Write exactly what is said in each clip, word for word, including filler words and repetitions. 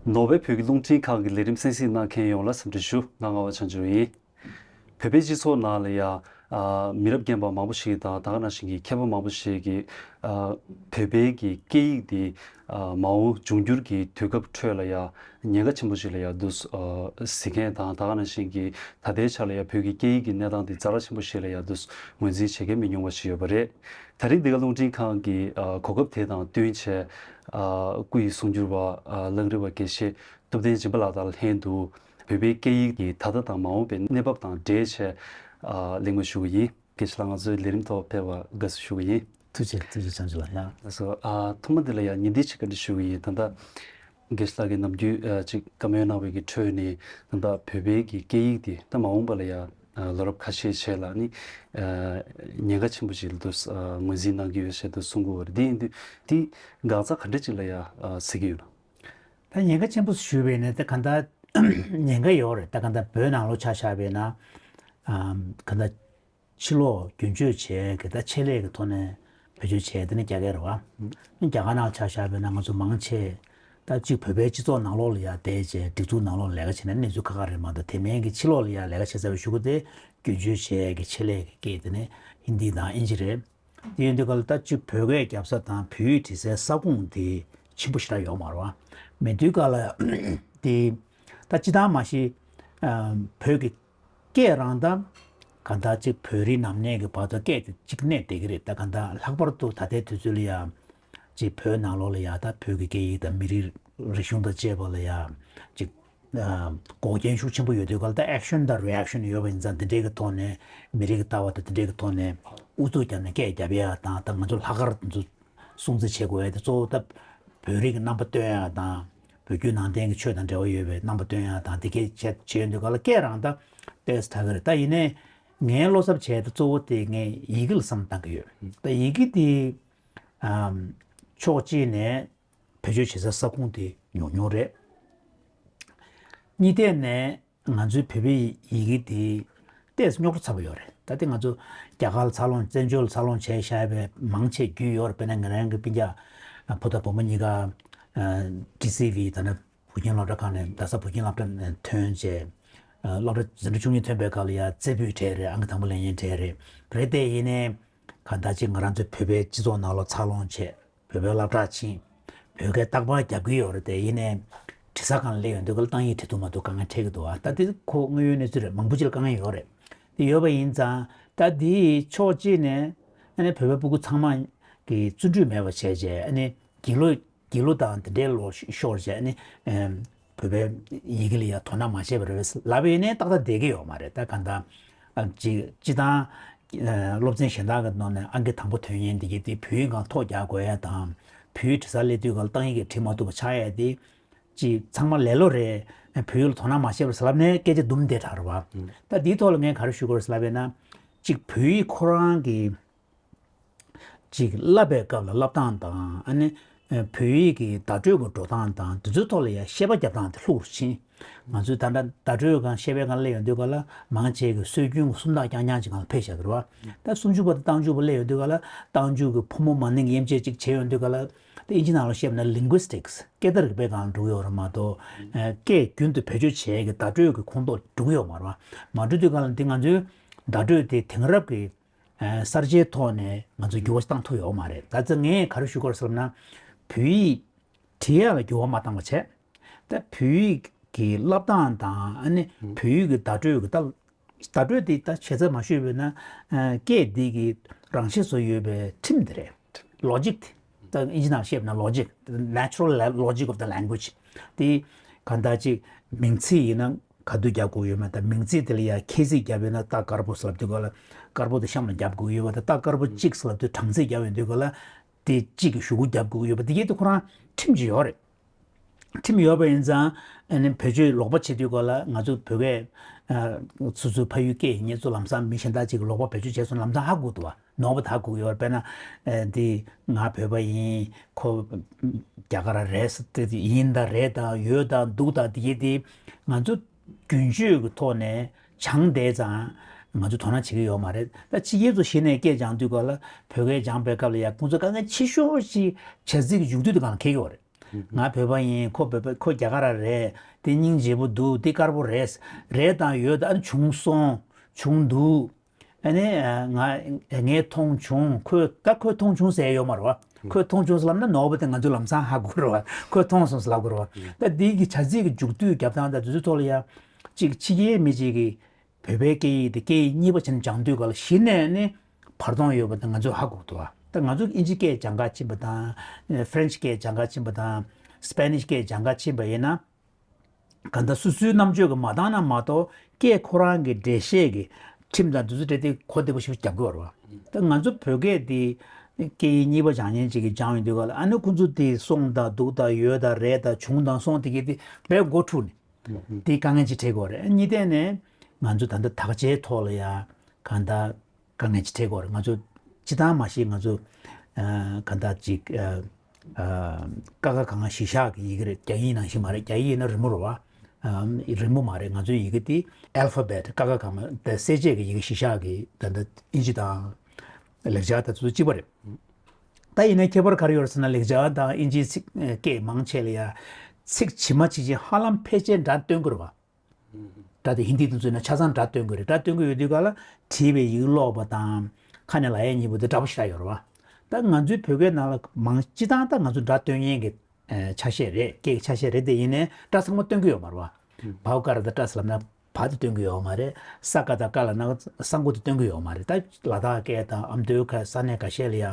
ནོར་ཝེ་བོད་ཀྱི་རླུང་འཕྲིན་ཁང་གི་ལས་རིམ་གསན་གཟིགས་གནང་མཁན་ཡོངས་ལ་འཚམས་འདྲི་ཞུ། ང་ངག་དབང་བྱང་ཆུབ་ཡིན། བོད་པའི་སྤྱི་ཚོགས་ནང་ལ་ཡང་ཨ་མི་རབས་རྒན་པ་མང་པོ་ཞིག་དང་ད་ག་ནང་བཞིན་གྱི་མཁས་པ་མང་པོ་ཞིག་གིས་ཨ་བོད་པའི་གི་སྐད་ཡིག་འདི་ཨ་མ་འོངས་འབྱུང་འགྱུར་གྱི་དུས་སྐབས་ཁྲོད་ལ་ཡང་ཉེན་ཁ་ཆེན་པོ་ཞིག་ལ་ཡང་འདུག་ཨ་གཟིགས་མཁན་དང་ད་ག་ནང་བཞིན་གྱི་ད་ལྟའི་ཆ་ལ་ཡང་བོད་ཀྱི་སྐད་ཡིག་གི་གནས་སྟངས་འདི་ཛ་དྲག་ཆེན་པོ་ཞིག་ལ་ཡང་འདུག་ངོས་འཛིན་བྱེད་མཁན་མི་ཉུང་བ་ཞིག་ཡོད་པ་རེད། ད་རིང་འདི་ག་རླུང་འཕྲིན་ཁང་གི་ཨ་གོ་སྐབས་དེ་དང་བསྟུན་བྱས་ཨ་སྐུ་ཡི་གསུང་སྒྱུར་བ་ཨ་གླང་རི་བ་དགེ་བཤེས་ཐུབ་བསྟན་སྦྱིན་པ་ལགས་དང་ལྷན་དུ་བོད་པའི་སྐད་ཡིག་གི་ད་ལྟ་དང་མ་འོངས་པའི་གནས་བབ་དང་འབྲེལ་བྱས་ཨ་གླེང་མོལ་ཞུ་གི་ཡིན། དགེ་བཤེས་ལགས་ང་ཚོའི་ལས་རིམ་ཐོག་ཕེབས་པར་དགའ་བསུ་ཞུ་གི་ཡིན། ཐུགས་རྗེ་ཆེ། ཐུགས་རྗེ་ཆེ། བྱང་ཆུབ་ལགས། ཡ་ལགས་སོ། ཨ་ཐོག་མ་འདི་ལ་ཡང་ཉིན་བདུན་ཅིག་བཀའ་འདྲི་ཞུ་གི་ཡིན། ད་ལྟ་དགེ་བཤེས་ལགས་ཀྱིས་ནམ་རྒྱུན་ཨ་ཅིག་བཀའ་མོལ་གནང་བའི་གི་ཁྲོད་ནས་ད་ལྟ་བོད་པའི་གི་སྐད་ཡིག་འདི་ད་མ་འོངས་པ་ལ་ཡང་ཨ་ལོ་རབས་ཁ་ཤས་ཤིག་ལ་ནི་ཨ་ཉེན་ཁ་ཆེན་པོ་ཞིག་ལ་དུ་ཨ་ངོས་འཛིན་གནང་གི་ཡོད་ཞེས་དུ་གསུང་གི་ཡོད་རེད། འདི་ཡིན་དུས་འདི་འགག་རྩ་ག་འདྲ་ཅིག་ལ་ཡང་ཨ་གཟིགས་ཀྱི་ཡོད་ན། ད་ཉེན་ཁ་ཆེན་པོ་ཞུས་པས་ནི་ད་ག་འདྲ་ཉེན་ཁ་ཡོད་རེད། ད་ག་འདྲ་བོད་ནང་ལོགས་ཆ་བཞག་པས་ན་ཨ་ག་འདྲ་ཕྱི་ལོགས་རྒྱུན་སྤྱོད་བྱས་གི་ད་ཆེད་ལས་ཀྱི་ཐོག་ནས་བེད་སྤྱོད་བྱས་དེ་ནི་རྒྱ་སྐད་རེད་བ། རྒྱ་གར་ནང་ཆ་བཞག་པས་ན་ང་ཚོ་མང་ཆེ་ད་གཅིག་བོད་པའི་སྤྱི་ཚོགས་ནང་ལོགས་ལ་ཡ་བསྡད་བྱས་སྒྲིག་འཛུགས་ནང་ལོགས་ལས་ཀ་བྱས་ན་གནས་ཚུལ་ཁག་ཁག་རེད་མ་གཏོགས་དེ་མིན་གྱི་ཕྱི་ལོགས་ལ་ཡ་ལས་ཀ་བྱེད་ས་བའི་གཞུག་གུ་དེ་རྒྱུན་སྤྱོད་བྱས་ཀྱི་ཆེད་ལས་ཀྱི་སྐད་དེ་ནི་ཧིན་དི་དང་ཨིན་ཇི་རེད། དེ་ཡིན་དུས་ག་ལ་ད་གཅིག་བོད་སྐད་རྒྱབ་ས་དང་བོད་ཡིག་བྲིས་སའི་ས་ཁོངས་དེ་ཆེན་པོ་ཞེ་དྲག་ཡོད་མ་རེད་བ། མེད་དུས་ག་ལ་དེ་ད་སྤྱི་བཏང་མ་གཞི་ཨ་བོད་ཀྱི་སྐད་རང་ད་ག་ད་གཅིག་བོད་རིགས་ནམ་གནས་ཀྱི་བར་དུ་སྐད་དེ་གཅིག་གནས་བསྡད་ཀྱི་རེད། ད་ག་ད་ལྷག་པར་དུ་ད་ལྟའི་དུས་ཚོད་ལ་ཡ་གཅིག་བོད་ནང་ལོགས་ལ་ཡ་ད་བོད་ཀྱི་སྐད་ཡིག་དང་མི་རིགས་རིག་གཞུང་དང་བཅས་པ་ལ་ཡ་གཅིག་ཨ་འགོག་རྐྱེན་ཤུགས་ཆེན་པོ་ཡོད་དུས་ག་ལ་ད་ཨེག་ཤན་དང་རི་ཨེག་ཤན་ཡོད་པ་ཡིན་ཙང་དེ་འདྲའི་གི་ཐོག་ནས་མི་རིགས་ཀྱི་ལྟ་བ་དང་དེ་འདྲའི་གི་ཐོག་ནས་ཨུ་ཚུགས་བརྒྱབ་ནས་སྐད་རྒྱབ་ཡ་དང་ད་ང་ཚོ་ལྷག་དཀར་དེ་ཚོ་སྲུང་བརྩི་བྱེད་དགོས་ཡ་དེ་གཙོ་བོ་ད་བོད་རིགས་ཀྱི་རྣམ་པ་སྟོན་ཡ་དང་བོད་བརྒྱུད་ནང་བསྟན་གྱི་ཆོས་དང་འབྲེལ་བ་ཡོད་པའི་རྣམ་པ་སྟོན་ཡ་དང་དེ་གས་བྱས་བྱས་ཡོང་དུས་ག་ལ་སྐད་རང་ད་ཏོག་ཙམ་དྲག་གི་རེད། ད་ཡིན་ནའི་ངའི་བློ་འཚབ་བྱས་ད་གཙོ་བོ་དེ་ངས་ཡི་གེ་ལ་བསམ་བཏང་གི་ཡོད། ད་ཡི་གེ་དེ་ཨམ་ཕྱོགས་གཅིག་ནས་བེད་སྤྱོད་བྱེད་སའི་ས་ཁོངས་དེ་ཉུང་ཉུང་རེད། གཉིས་ཐད་ནས་ང་ཚོའི་བོད་པའི་ཡི་གེ་དེ་ཏོག་ཙམ་རྙོག་དྲ་ཚ་པོ་ཡོད་རེད། ད་ལྟ་ང་ཚོ་རྒྱ་གར་ལ་འཚར་ལོངས་བཙན་བྱོལ་ལ་འཚར་ལོངས་བྱས་བཞག་པའི་མང་ཆེ་རྒྱུས་ཡོད་རེད། དཔེར་ན་ང་རང་གི་སྤུན་ཀྱག་བུ་དང་བུ་མོ་གཉིས་ཀ་ཌི་སི་ཝི་ད་ནི་བུ་ཁྱིམ་སློབ་གྲྭ་ཁང་ནས་རྡ་ས་བུ་ཁྱིམ་སློབ་གྲྭ་ནས་ཐོན་བྱས་སློབ་གྲྭ་འཛིན་གྲྭ་བཅུ་གཉིས་ཐོན་པའི་སྐབས་ལ་ཡ་རྩེ་ཕུད་གྲས་རེད། ཨང་ཀི་དང་པོ་ལེན་མཁན་གྲས་རེད། རེད་དེ་ཡིན་ནའི་གང་ལྟར་ཅིག་ང་རང་ཚོའི་བོད་པའི་སྤྱི་ཚོགས་ནང་ལོགས་འཚར་ལོངས་བྱས། བོད་པའི་སློབ་གྲྭར་ཕྱིན། བོད་སྐད་རྟག་པར་རྒྱབ་ཀྱི་ཡོད་རེད་དེ། ཡིན་ནའི་དྲི་ས་སྒང་ལ་སླེབས་ཡོང་དུས་ག་ལ་གཏོང་ཡིག་བྲིས་འདུག་མ་འདུག་དཀའ་ངལ་འཕྲད་ཀྱི་འདུག་ཨ་ད་དེ་ཁོ་དངོས་ཡོད་གནས་ཚུལ་རེད། མང་པོ་ཅིག་ལ་དཀའ་ངལ་ཡོད་རེད། དེ་ཡོད་པ་ཡིན་ཙང་ད་དེའི་ཕྱོགས་གཅིག་ནས་ཨ་ནི་བོད་པའི་སྤུ་གུ་ཚང་མ་གི་བརྩོན་འགྲུས་མེད་པ་བྱས་རྗེས་ཨ་ནི་དགེ་ལུགས་དགེ་ལུགས་དང་དེ་འདྲའི་ལོག་ཤོར་རྗེས་ཨ་ནི་བོད་པའི་ཡི་གེ་ལ་ཡང་དོ་སྣང་མ་བྱས་པ་རེད་ལབ་པ་ཡིན་ནའི་ཏག་ཏག་བསྡད་ཀྱི་ཡོད་མ་རེད། ད་གང་ལྟར་ཅིག་སྤྱི་བཏང་སློབ་ཚན་གཞན་དག་གི་ནང་ནས་ཨང་ཀི་དང་པོ་ཐོན་མཁན་འདི་གས་དེ་བོད་ཡིག་སྒང་ཐོག་རྒྱག་དགོས་ཡ་དང་། བོད་ཡིག་བྲིས་སར་སླེབས་དུས་ག་ལ་གཏོང་ཡིག་གི་བྲིས་མ་ཐུབ་པ་ཆགས་ཡ་དེ་ཅིག་ཚང་མ་ལེ་ལོ་རེད། བོད་ཡིག་ལ་དོ་སྣང་མ་བྱས་པ་རེད་ལབ་ནས་སྐད་ཆ་དུམ་བསྡད་དྲགས་རེད་བ། ད་འདིའི་ཐོག་ལ་ངས་ག་རེ་ཞུ་དགོས་རེད་ལབ་ཡ་ན། ཅིག་བོད་ཡིག་ཁོ་རང་གི་ཅིག་བསླབ་པའི་སྐབས་ལ་བསླབ་སྟངས་དང་ཨ་ནི་བོད་ཡིག་གི་བརྡ་སྤྲོད་ཀྱི་འགྲོ་སྟངས་དང་དེ་ཚོའི་ཐོག་ལ་ཡང་བཤད་པ་རྒྱབ་སྟངས་དེ་ལྷུག་རུ་ཕྱིན། ང་ཚོས་ད་ལྟ་བརྡ་སྤྲོད་སྒང་བཤད་པའི་སྒང་སླེབས་ཡོང་དུས་ག་ལ་མང་ཆེ་གི་སྲོལ་རྒྱུན་གྱི་སུམ་རྟགས་རྐྱང་རྐྱང་ཅིག་སྒང་ལ་ཕེབས་བཞག་གི་རེད་བ། ད་སུམ་ཅུ་པ་དང་རྟགས་འཇུག་པ་སླེབས་ཡོང་དུས་ག་ལ་རྟགས་འཇུག་གི་ཕོ་མོ་མ་ནིང་དབྱེ་འབྱེད་ཅིག་བྱས་ཡོང་དུས་ག་ལ་དེ་ཨིན་ཇི་ནང་ལ་བཤད་པ་ན་ལིང་གུ་སི་ཊིག་སི་སྐད་བརྡ་རིག་པའི་སྒང་ལ་འགྲོ་གི་ཡོད་རེད་མ་གཏོགས་སྐད་རྒྱུན་དུ་བེད་སྤྱོད་བྱེད་ཀྱི་བརྡ་སྤྲོད་ཀྱི་ཁོངས་གཏོགས་འགྲོ་གི་ཡོད་མ་རེད་བ། མ་འགྲོ་དུས་ག་ལ་འདི་ང་ཚོའི་བརྡ་སྤྲོད་དེ་དེང་རབས་ཀྱི་ཨ་གསར་བརྗེའི་ཐོག་ནས་ང་ཚོས་འགྱུར་བ་བཏང་ཐུབ་ཡོད་མ་རེད། ད་ལྟ་ངས་ག་རེ་ཞུ་དགོས་རེད་ཟེར་ན། བོད་ཡིག་བྲིས་ཡག་ལ་འགྱུར་བ་མ་བཏང་བ་བྱས། ད་བོད་ཡིག་གི་བསླབ་སྟངས་དང་ཨ་ནི་བོད་ཡིག་གི་བརྡ་སྤྲོད་ཀྱི་ད་བརྡ་སྤྲོད་དེ་ད་བྱས་ཙང་མ་ཞུས་པས་ན་ཨ་སྐད་འདི་གི་རང་བཞིན་བཟོ་ཡོད་པའི་ཁྲིམས་དེ་རེད། ལོ་ཇིག་དེ། ད་ཨིན་ཇི་ནང་བཤད་པ་ན་ལོ་ཇིག natural logic of the language དེ་གང་ལྟར་ཅིག་མིང་ཚིག་ཡིན་ན། ག་དུས་རྒྱབ་དགོས་ཡོད་མེད་དང་མིང་ཚིག་དེ་ལ་ཡང་ཁྱད་ཚིག་རྒྱབ་ཡོད་ན་རྟགས་དཀར་པོ་ཟེར་ལབ་དུས་ག་ལ་དཀར་པོ་དེ་གཤམ་ལ་རྒྱབ་དགོས་ཡོད་པ་དང་རྟགས་དཀར་པོ་གཅིག་ཟེར་ལབ་དུས་གྲངས་ཚིག་རྒྱབ་ཡོང་དུས་ག་ལ་དེ་གཅིག་གི་གཞུག་གུ་རྒྱབ་དགོས་ཡོད་པ་དེ་གས་དེ་ཁོ་རང་ཁྲིམས་ཅིག་ཡོད་རེད། ཁྲིམས་ཡོད་པ་ཡིན་ཙང་ཨ་ནི་བེད་སྤྱོད་ལོག་པ་བྱེད་དུས་ག་ལ་ང་ཚོ་བོད་སྐད་སོ་སོའི་ཕ་ཡུལ་སྐད་ཡིན་ངེས་ཚོ་ལམ་སང་མི་གཞན་དག་ཅིག་གིས་ལོག་པ་བེད་སྤྱོད་བྱས་སོང་ལམ་སང་ཧ་གོ་འདུག་བ། ནོར་བ་དག་དགོས་ཀྱི་ཡོད་རེད། དཔེར་ན་ཨ་འདི་ང་བོད་པ་ཡིན། ཁོ་རྒྱ་གར་རེད་ཟེར་ཏེ་ཡིན་དང་རེད་དང་ཡོད་དང་འདུག་དང་དེ་གས་དེ་ང་ཚོ་རྒྱུན་སྤྱོད་ཀྱི་ཐོག་ནས་སྦྱངས་བསྡད་ཙང་ང་ཚོ་དོ་སྣང་བྱེད་ཀྱི་ཡོད་མ་རེད། ད་ཕྱི་རྒྱལ་ཚོ་གཞི་ནས་སྐད་སྦྱང་དུས་ག་ལ་བོད་སྐད་སྦྱངས་པའི་སྐབས་ལ་ཡང་ཁོང་ཚོ་དཀའ་ངལ་ཆེ་ཤོས་ཤིག་བྱ་ཚིག་གི་མཇུག་སྡུད་དེ་གང་ལ་འཁེལ་གྱི་ཡོད་རེད། ང་བོད་པ་ཡིན། ཁོ་བོད་པ། ཁོ་རྒྱ་གར་ར་རེད། དེ་སྙིང་རྗེ་པོ་འདུག་དེ་དཀར་པོ་རེད། རེད་དང་ཡོད། ཨ་ནི་བྱུང་སོང་། བྱུང་འདུག་ཨ་ནི་ང་ངས་མཐོང་བྱུང་། ཁོས་ད་ཁོས་མཐོང་བྱུང་ཟེར་ཡོད་མ་རེད་བ། ཁོས་མཐོང་བྱུང་ཟེར་ལབ་ན་ནོར་བ་དེ་ང་ཚོས་ལམ་སང་ཧ་གོ་གི་རེད་བ། ཁོས་མཐོང་སོང་ཟེར་ལབ་དགོས་རེད་བ། ད་འདི་གི་བྱ་ཚིག་གི་མཇུག་བསྡུ་རྒྱབ་སྟངས་དང་དེ་ཚོའི་ཐོག་ལ་ཡ་གཅིག་ཕྱི་རྒྱལ་མི་གཅིག་གིས་བོད་པའི་སྐད་ཡིག་དེ་སྐད་ཡིག་གཉིས་པ་བྱས་ནས་སྦྱང་དུས་ག་ལ་གཞི་ནས་ནི་བར་སྟོང་ཡོད་པ་དེ་ང་ཚོས་ཧ་གོ་གི་འདུག་བ། ད་ང་ཚོ་ཨིན་ཇི་སྐད་སྦྱང་ག་ཕྱིན་པ་དང་། ཧྥ་རན་ཆི་སྐད་སྦྱང་ག་ཕྱིན་པ་དང་། སི་པེ་ནིཤ་སྐད་སྦྱང་ག་ཕྱིན་པ་ཡིན་ན། གང་ལྟར་སོ་སོའི་རྣམ་དཔྱོད་ཀྱིས་མ་འདང་ན་མ་གཏོགས། སྐད་ཁོ་རང་གི་འགྲེལ་བཤད་ཀྱི་ཁྲིམས་དང་དེ་ཚོ་སྤྲད་དེ་གོ་བདེ་པོ་ཞིག་རྒྱབ་དགོས་རེད་བ། ད་ང་ཚོ་བོད་སྐད་འདི་སྐད་ཡིག་གཉིས་པ་སྦྱང་མཁན་ཅིག་གིས་སྦྱངས་ཡོང་དུས་ག་ལ། ཨ་ནི་ཁོ་ཚོ་དེ་སོང་དང་འདུག་དང་ཡོད་དང་རེད་དང་བྱུང་དང་སོང་དེ་གའི་དེ་བས་མགོ་འཁྲུགས་ནས། དེ་དཀའ་ངལ་ཅིག་འཕྲད་ཀྱི་ཡོད་རེད། གཉིས་ཐད་ནས་ང་ཚོ་ད་ལྟ་དག་ཆའི་ཐོག་ལ་ཡ་གང་ལྟར་དཀའ་ངལ་ཅིག་འཕྲད་ཀྱི་ཡོད་རེད། ང་ཚོ་སྤྱི་བཏང་མ་གཞི་ང་ཚོ་ཨ་གང་ལྟར་ཅིག་ཨ་ཨ་ཀ་ཁ་ག་ང་གཞིར་བཞག་གི་ཡི་གེ་རེད། རྒྱ་ཡིག་ནང་བཞིན་མ་རེད། རྒྱ་ཡིག་ཡིན་ན་རི་མོ་རེད་བ། ཨ་རི་མོ་མ་རེད། ང་ཚོའི་ཡི་གེ་དེ་ཨལ་ཕ་བེ་ཊི། ཀ་ཁ་ག་ང་དེ་གསལ་བྱེད་ཀྱི་ཡི་གེ་གཞིར་བཞག་གི་ད་ལྟ་ཨིན་ཇི་དང་ལེགས་སྦྱར་དང་དེ་ཚོ་གཅིག་པ་རེད། ད་ཡིན་ནའི་ཁྱད་པར་ག་རེ་ཡོད་རེད་ཟེར་ན། ལེགས་སྦྱར་དང་ཨིན་ཇིའི་ཚིག་སྐད་མང་ཆེ་ལ་ཡ་ཚིག་ཇི་མ་ཇི་བཞིན་ཧ་ལམ་ཕལ་ཆེར་སྒྲ་སྟོན་གྱི་རེད་བ། སྒྲ་དེ་ཧིན་དི་དང་མཚོན་ན་ཆ་ཚང་སྒྲ་སྟོན་གྱི་རེད། སྒྲ་སྟོན་གྱི་ཡོད་དུས་ག་ལ་བྲིས་པའི་ཡིག་ཀློག་པ་དང་ཁ་ནས་ལབ་ཡས་གཉིས་པོ་དེ་འདྲ་པོ་ཞེ་དྲག་ཡོད་རེད་བ། ད་ང་ཚོའི་བོད་སྐད་ནང་ལ་མང་སྤྱི་བཏང་ད་ང་ཚོ་སྒྲ་སྟོན་མཁན་གྱི་ཆ་ཤས་རེད། སྐད་ཀྱི་ཆ་ཤས་རེད། དེ་ཡིན་ནའི་སྒྲ་ཚང་མ་སྟོན་གྱི་ཡོད་མ་རེད་བ། བའོ་ཀ་ར་ད་ཀྲ་ཟེར་ལབ་ན་བ་དེ་སྟོན་གྱི་ཡོད་མ་རེད། ས་ཀ་ད་ཀ་ལབ་ན་ས་མགོ་དེ་སྟོན་གྱི་ཡོད་མ་རེད། ད་ལ་དྭགས་སྐད་དང་ཨ་མདོའི་ཁ་ས་གནས་ཁ་ཤས་ལ་ཡ་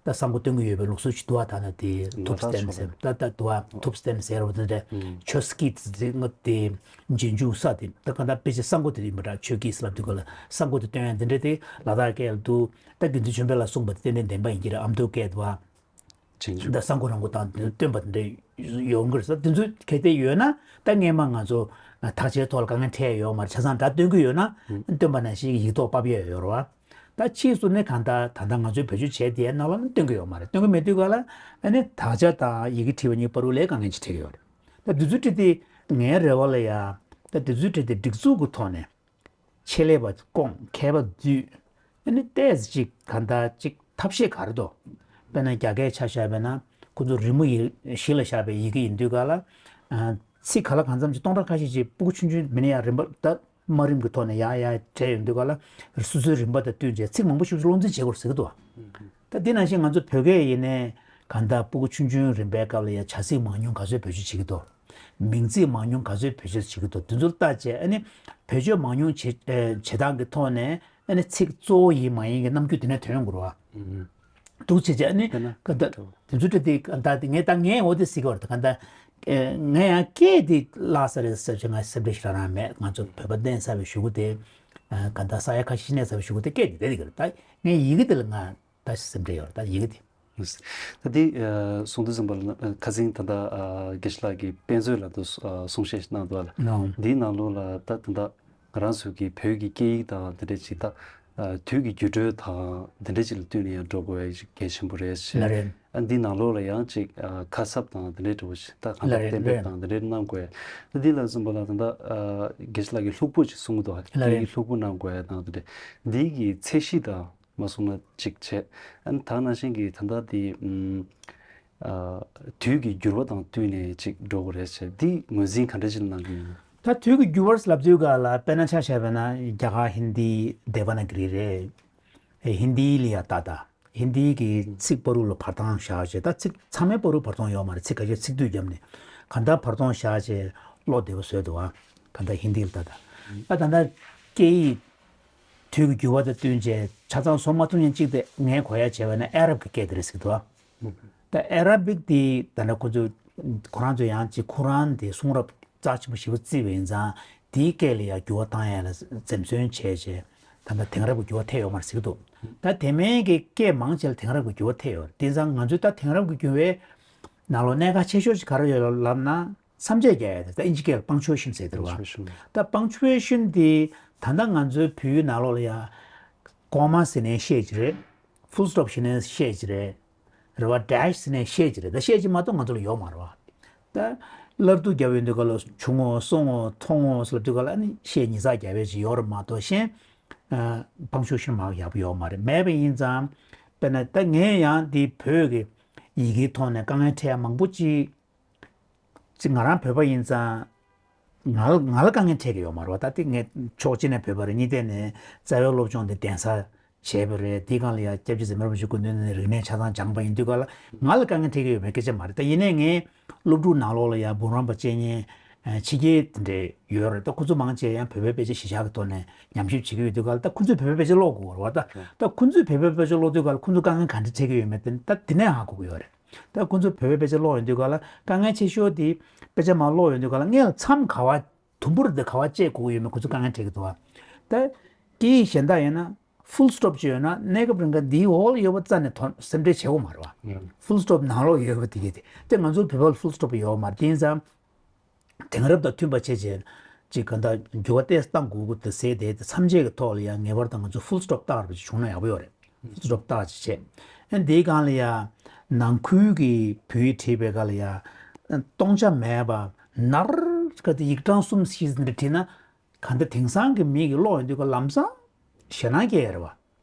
ད་ས་མགོ་སྟོན་གྱི་ཡོད་པའི་ལུགས་སྲོལ་ཞིག་འདུག་བ། ད་ན་དེ་ཐུབ་བསྟན་ཟེར། ད་ད་འདུག་བ། ཐུབ་བསྟན་ཟེར་བ་དེ་འདྲ། ཆོས་སྐྱིད་ཟེར་ང་དེ་རྗེས་འཇུག་ས་དེ་ད་ག་ད་དཔེ་ཆ་ས་མགོ་དེ་ཡིན་པ་འདྲ། ཆོས་སྐྱིད་ཟེར་ལབ་དུས་ག་ལ་ས་མགོ་དེ་སྟོན་ཡ་དེ་འདྲ་དེ་ལ་དྭགས་སྐད་ལ་འདུག་ད་དགེ་འདུན་ཆོས་འཕེལ་ལ་གསུངས་པ་དེ་ཏན་ཏན་བདེན་པ་ཡིན་གྱི་རེད། ཨ་མདོ་སྐད་འདུག་བ། ཇེ་མགྱོགས། ད་ས་མགོ་རང་མགོ་དང་སྟོན་པ་དེ་འདྲ་ཡོང་གི་རེད་ཟེར། དེ་ཚོ་གལ་ཏེ་ཡོད་ན་ད་སྔས་མ་ང་ཚོ་དག་ཆའི་ཐོག་ལ་དཀའ་ངལ་འཕྲད་ཡོད་མ་རེད། ཆ་ཚང་སྒྲ་སྟོན་གྱི་ཡོད་ན་སྟོན་པ་ནང་བཞིན་གྱི་ཡིག་ཐོག་ཕབ་ཡས་ཡོད་རེད་བ། ད་ཕྱིས་སུ་ནི་གང་ལྟར་ད་ལྟ་ང་ཚོའི་བེད་སྤྱོད་བྱས་དེའི་ནང་ལ་ནི་སྟོན་གྱི་ཡོད་མ་རེད། སྟོན་གྱི་མེད་དུས་ག་ལ་ཨ་ནི་དག་ཆ་དང་ཡི་གེ་བྲིས་པ་གཉིས་བར་དུ་ལས་དཀའ་ངལ་ཅིག་འཕྲད་ཀྱི་ཡོད་རེད། ད་དེ་ཚོའི་གྲས་དེ་ངའི་རེ་བ་ལ་ཡ་ད་དེ་ཚོའི་གྲས་དེ་སྒྲིག་འཛུགས་ཀྱི་ཐོག་ནས། ཆེད་ལས་པ་བསྐོངས། མཁས་པ་བསྡུས། ཨ་ནི་ཏོག་ཙམ་ཅིག་གང་ལྟར་ཅིག་ཐབས་ཤེས་ག་རེ་འདུག་དཔེར་ན་རྒྱ་སྐད་ཆ་བཞག་པ་ཡིན་ན་ཁོ་ཚོ་རི་མོ་ཡི་གཞི་ལ་བཞག་པའི་ཡི་གེ་ཡིན་དུས་ག་ལ། ཨ་ཚིག་ག་ལ་གང་འཚམ་ཅིག་སྟོང་ཕྲག་ཁ་ཤས་ཅིག་སྤུ་གུ་ཆུང་ཆུང་མི་ནི་ཡང་རིམ་པ་ད་དམའ་རིམ་གྱི་ཐོག་ནས་ཡར་ཡར་བྲིས་ཡོང་དུས་ག་ལ། སོ་སོའི་རིམ་པ་དང་བསྟུན་བྱས་ཚིག་མང་པོ་ཞིག་བློ་འཛིན་བྱེད་དགོས་ཟེར་གི་འདུག་ད་འདི་ནང་བཞིན་ང་ཚོ་བོད་སྐད་ཡིན་ནའི་གང་ལྟར་སྤུ་གུ་ཆུང་ཆུང་རིམ་པའི་སྐབས་ལ་ཡང་བྱ་ཚིག་མང་ཉུང་ག་ཚོད་བེད་སྤྱོད་བྱེད་ཀྱི་འདུག་མིང་ཚིག་མང་ཉུང་ག་ཚོད་བེད་སྤྱོད་བྱེད་ཀྱི་འདུག་དེ་ཚོར་བལྟས་བྱས། ཨ་ནི་བེད་སྤྱོད་མང་ཉུང་བྱེད་ཨེ་བྱེད་སྟངས་ཀྱི་ཐོག་ནས་ཨ་ནི་ཚིག་གཙོ་བོ་ཡིན་མ་ཡིན་གྱི་རྣམ་འགྱུར་དེ་ནས་ཐོན་ཡོང་གི་རེད་བ། འདུག་བྱས་བྱས་ཨ་ནི་དཔེར་ན་ཀ་ད་དེ་ཚོ་འདྲ་དེ་ད་དེ་ངས་ད་ངས་འོ་དེ་ཟེར་གྱི་ཡོད་རེད། ད་ག་ད་ཨེ་ང་ཡང་སྐད་དེ་བརླག་ས་རེད་ཟེར་བྱས་ང་སེམས་ཁྲལ་ཞེ་དྲག་རང་མེད། ང་ཚོ་བོད་པ་གནས་ཚར་བའི་གཞུག་གུ་དེ་ཨ་ག་ད་ས་ཡ་ཁ་ཤས་གནས་ཚར་བའི་གཞུག་གུ་དེ་སྐད་དེ་བསྡད་ཀྱི་རེད། ད་ངས་ཡི་གེ་དེ་ལ་ང་ད་སེམས་ཁྲལ་ཡོད་རེད། ད་ཡི་གེ་དེ། ད་དེ་ཨ་གསུང་དུས་ཙམ་པ་ལ་ཨ་ཁ་སང་ད་ལྟ་ཨ་དགེ་བཤེས་ལགས་ཀྱིས་དཔེ་མཛོད་ལ་དུ་ཨ་གསུང་བཤད་ཞིག་གནང་འདུག་ལ། ནོ། འདིའི་ནང་ལོགས་ལ་ད་ད་ལྟ་ང་རང་ཚོ་གི་བོད་ཀྱི་སྐད་ཡིག་དང་དེ་འདྲ་ཅིག་ད་ཨ་དུས་ཀྱི་འགྱུར་འགྲོས་དང་དེ་འདྲ་ཅིག་ལ་བསྟུན་ནས་ཡང་འགྲོ་དགོས་ཡ་ཞིག་གལ་ཆེན་པོ་རེད་ཟེར། ལགས་རེད། ཨ་འདིའི་ནང་ལོགས་ལ་ཡང་ཅིག་ཨ་ཁ་གསབ་དང་དེ་འདྲ་འདྲ་བོ་ཞིག་ད་གང་ལྟར་ལགས་རེད། གཏན་འབེབས་དང་དེ་འདྲ་གནང་དགོས་ཡ། ད་འདི་ལ་གསུངས་པ་ལ་ད་ལྟ་ཨ་དགེ་བཤེས་ལགས་ཀྱིས་ལྷུག་པོ་ཅིག་གསུང་གི་འདུག་ལགས་རེད། སྐད་ཡིག་ལྷུག་པོ་གནང་དགོས་ཡ་དང་དེ་འདྲ། འདི་གི་ཚད་གཞི་དང་མ་གསུངས་ན་ཅིག་བྱས། ཨ་ནི་ད་ནང་བཞིན་གྱི་ད་ལྟ་འདི་ཨམ་ཨ་དུས་ཀྱི་འགྱུར་བ་དང་བསྟུན་ནས་ཅིག་འགྲོ་དགོས་རེད་ཟེར། འདི་ངོས་འཛིན་ག་འདྲ་ཅིག་གནང་གི་ཡོད། ད་དུས་ཀྱི་འགྱུར་བ་ལབ་དུས་ག་ལ་དཔེར་ན་ཆ་བཞག་པ་ན་རྒྱ་གར་ཧིན་དི་དེ་བ་ན་གི་རི་རེད། ཨེ་ཧིན་དི་ལ་ཡ་ད་ད་ཧིན་དི་གི་ཚིག་བར་དུ་ལ་བར་སྟོང་བཞག་བྱས། ད་ཚིག་ཚང་མའི་བར་དུ་བར་སྟོང་ཡོད་མ་རེད། ཚིག་ཁ་ཤས་ཚིག་སྡུད་བརྒྱབ་ནས་གང་ལྟར་བར་སྟོང་བཞག་བྱས་ཀློག་བདེ་པོ་བཟོས་འདུག་ཨ། གང་ལྟར་ཧིན་དི་ལ་ད་ད་ཨ་ད་ལྟ་སྐད་ཡིག་དུས་ཀྱི་འགྱུར་བ་དང་བསྟུན་བྱས་ཆ་ཚང་བཟོ་མ་ཐུབ་མཁན་གཅིག་དེ་ངས་གོ་ཡ་བྱས་པ་ན་ཨ་རབ་ཀྱི་སྐད་དེ་རེད་ཟེར་གྱི་འདུག་ཨ། ད་ཨ་ར་བིག་དེ་ད་ནི་ཁོ་ཚོས་ཁོ་རང་ཚོས་ཡང་ཅིག་ཁོ་རང་དེ་གསུང་རབ་རྩ་ཆེན་པོ་ཞེ་པོ་བརྩི་བ་ཡིན་ཙང་དེའི་སྐད་ལ་ཡང་འགྱུར་བ་བཏང་ཡ་ལ་འཛེམ་ཟོན་བྱས་བྱས་ད་ལྟ་དེང་རབས་ཀྱི་འགྱུར་བ་ཐེབས་ཡོད་མ་རེད་ཟེར་གྱི་འདུག་ད་དེ་མིན་གྱི་སྐད་མང་ཆེ་ལ་དེང་རབས་ཀྱི་འགྱུར་བ་ཐེབས་ཡོད་རེད། དེ་ཙང་ང་ཚོས་ད་དེང་རབས་ཀྱི་འགྱུར་བའི་ནང་ལོགས་གནད་འགག་ཆེ་ཤོས་ཤིག་ག་རེ་ཡོད་ལབ་ན། མཚམས་བཅད་རྒྱག་ཡ་དེ་ད་ཨིན་ཇི་སྐད་ལ་པང་ཆུ་ཨེ་ཤན་ཟེར་དེ་རེད་བ། པང་ཆུ་ཨེ་ཤན། ད་པང་ཆུ་ཨེ་ཤན་དེ་ད་ལྟ་ང་ཚོའི་བོད་ཡིག་ནང་ལོགས་ལ་ཡ་ཀོ་མ་ཟེར་ནའི་བཤད་ཀྱི་རེད། ཕུལ་སི་ཊོབ་ཟེར་ནའི་བཤད་ཀྱི་རེད། རེད་བ། ཌེཤ་ཟེར་ནའི་བཤད་ཀྱི་རེད། ད་བཤད་ཀྱི་མ་གཏོགས་ང་ཚོ་ལ་ཡོད་མ་རེད་བ། ད་སླར་བསྡུ་རྒྱབ་ཡོང་དུས་ག་ལ་བྱུང་ངོ་། སོང་ངོ་། མཐོང་ངོ་ཟེར་ལབ་དུས་ག་ལ་ཨ་ནི་བཤད་ཉིས་བརྒྱ་བརྒྱ་བྱས་ཡོད་རེད་མ་གཏོགས་གཞན་ཨ་པང་ཆུ་ཨེ་ཤན་མ་ཡག་པོ་ཡོད་མ་རེད། མེད་པ་ཡིན་ཙང་དཔེར་ན་ད་ངས་ཡང་འདི་བོད་ཀྱི་ཡི་གེའི་ཐོག་ནས་དཀའ་ངལ་འཕྲད་ཡ་མང་པོ་ཅིག་ཅིག་ང་རང་བོད་པ་ཡིན་ཙང་། ང་ལ་ང་ལ་དཀའ་ངལ་འཕྲད་ཀྱི་ཡོད་མ་རེད་བ། ད་དེ་ངས་ཕྱོགས་གཅིག་ནས་བོད་པ་རེད། གཉིས་ཐད་ནས་རྩ་བའི་སློབ་སྦྱོང་དེ་གདན་ས་བྱས་པ་རེད། དེའི་སྒང་ལ་ཡ་སྐྱབས་རྗེ་ཟམ་གདོང་རིན་པོ་ཆེ་སྐུ་མདུན་ནས་རིག་གནས་ཆ་ཚང་སྦྱངས་པ་ཡིན་དུས་ག་ལ་ང་ལ་དཀའ་ངལ་འཕྲད་ཀྱི་ཡོད་མེད་སྐད་ཆ་མ་རེད། ད་ཡིན་ནའི་ངས་སློབ་ཕྲུག་ནང་ལོགས་ལ་ཡ་འབུམ་རམས་པ་བྱེད་མཁན་ཕྱི་རྒྱལ་དེ་འདྲས་ཡོད་རེད། ད་ཁོ་ཚོ་མང་ཆེ་ཡང་བོད་པའི་དཔེ་ཆ་གཞི་བཞག་གི་ཐོག་ནས་ཉམས་ཞིབ་བྱེད་ཀྱི་ཡོད་དུས་ག་ལ། ད་ཁོ་ཚོས་བོད་པའི་དཔེ་ཆ་ཀློག་དགོས་རེད་བ། ད་ད་ཁོ་ཚོས་བོད་པའི་དཔེ་ཆ་ཀློག་དུས་ག་ལ་ཁོ་ཚོ་དཀའ་ངལ་ག་འདྲས་འཕྲད་ཀྱི་ཡོད་མེད་དེ་ད་དེ་ནས་ཧ་གོ་གི་ཡོད་རེད། ད་ཁོ་ཚོ་བོད་པའི་དཔེ་ཆ་ཀློག་ཡོང་དུས་ག་ལ་དཀའ་ངལ་ཆེ་ཤོས་དེ་དཔེ་ཆ་མར་ཀློག་ཡོང་དུས་ག་ལ་སྔོན་ལ་མཚམས་ག་བ་དུམ་བུར་དེ་ག་བ་བཅད་དགོས་ཀྱི་ཡོད་མེད་ཁོ་ཚོ་དཀའ་ངལ་འཕྲད་ཀྱི་འདུག་བ། ད་སྐད་ཡིག་གཞན་དག་ཡིན་ན་ཕུལ་སི་ཊོབ་ཅིག་ཡོད་ན་གནས་སྐབས་རིང་ག་འདིའི་འོག་ལ་ཡོད་པ་རྩ་ནས་དོ་སེམས་ཁྲལ་བྱེད་དགོས་མ་རེད་བ། ཕུལ་སི་ཊོབ་ནང་ལོགས་ཡོད་པ་དེ་གས་དེ་དེ་ང་ཚོའི་བོད་པ་ལ་ཕུལ་སི་ཊོབ་ཡོད་མ་རེད། དེ་ཡིན་ཙང་དེང་རབས་དང་མཐུན་པ་བྱས་བྱས་ཅིག་ག་འདྲ་འགྱུར་བ་ཏོག་ཙམ་གཏང་དགོས་ཀྱི་འདུག་ཟེར་དེ་དེ་མཚམས་ཆད་ཀྱི་ཐོག་ལ་ཡང་ངེས་པར་དུ་ང་ཚོ་ཕུལ་སི་ཊོབ་བཏགས་པ་ཅིག་བྱུང་ན་ཡག་པོ་ཡོད་རེད། ཕུལ་སི་ཊོབ་བཏགས་ཅིག་བྱས། ཨ་འདིའི་སྒང་ལ་ཡ་ནང་ཁུལ་གྱི་བོད་ཡིག་བྲིས་པའི་སྒང་ལ་ཡ་སྟོང་ཆ་མེད་པ་ནར་ག་དེ་ཡིག་གྲངས་གསུམ་བཞི་ཟིན་རེ་བྲིས་ན་ག་འདྲ་དེང་སང་གི་མི་གི་ཀློག་ཡོང་དུས་ཀ་ལམ་སང་ཞེད་སྣང་སྐྱེ་ཡ་རེད་བ།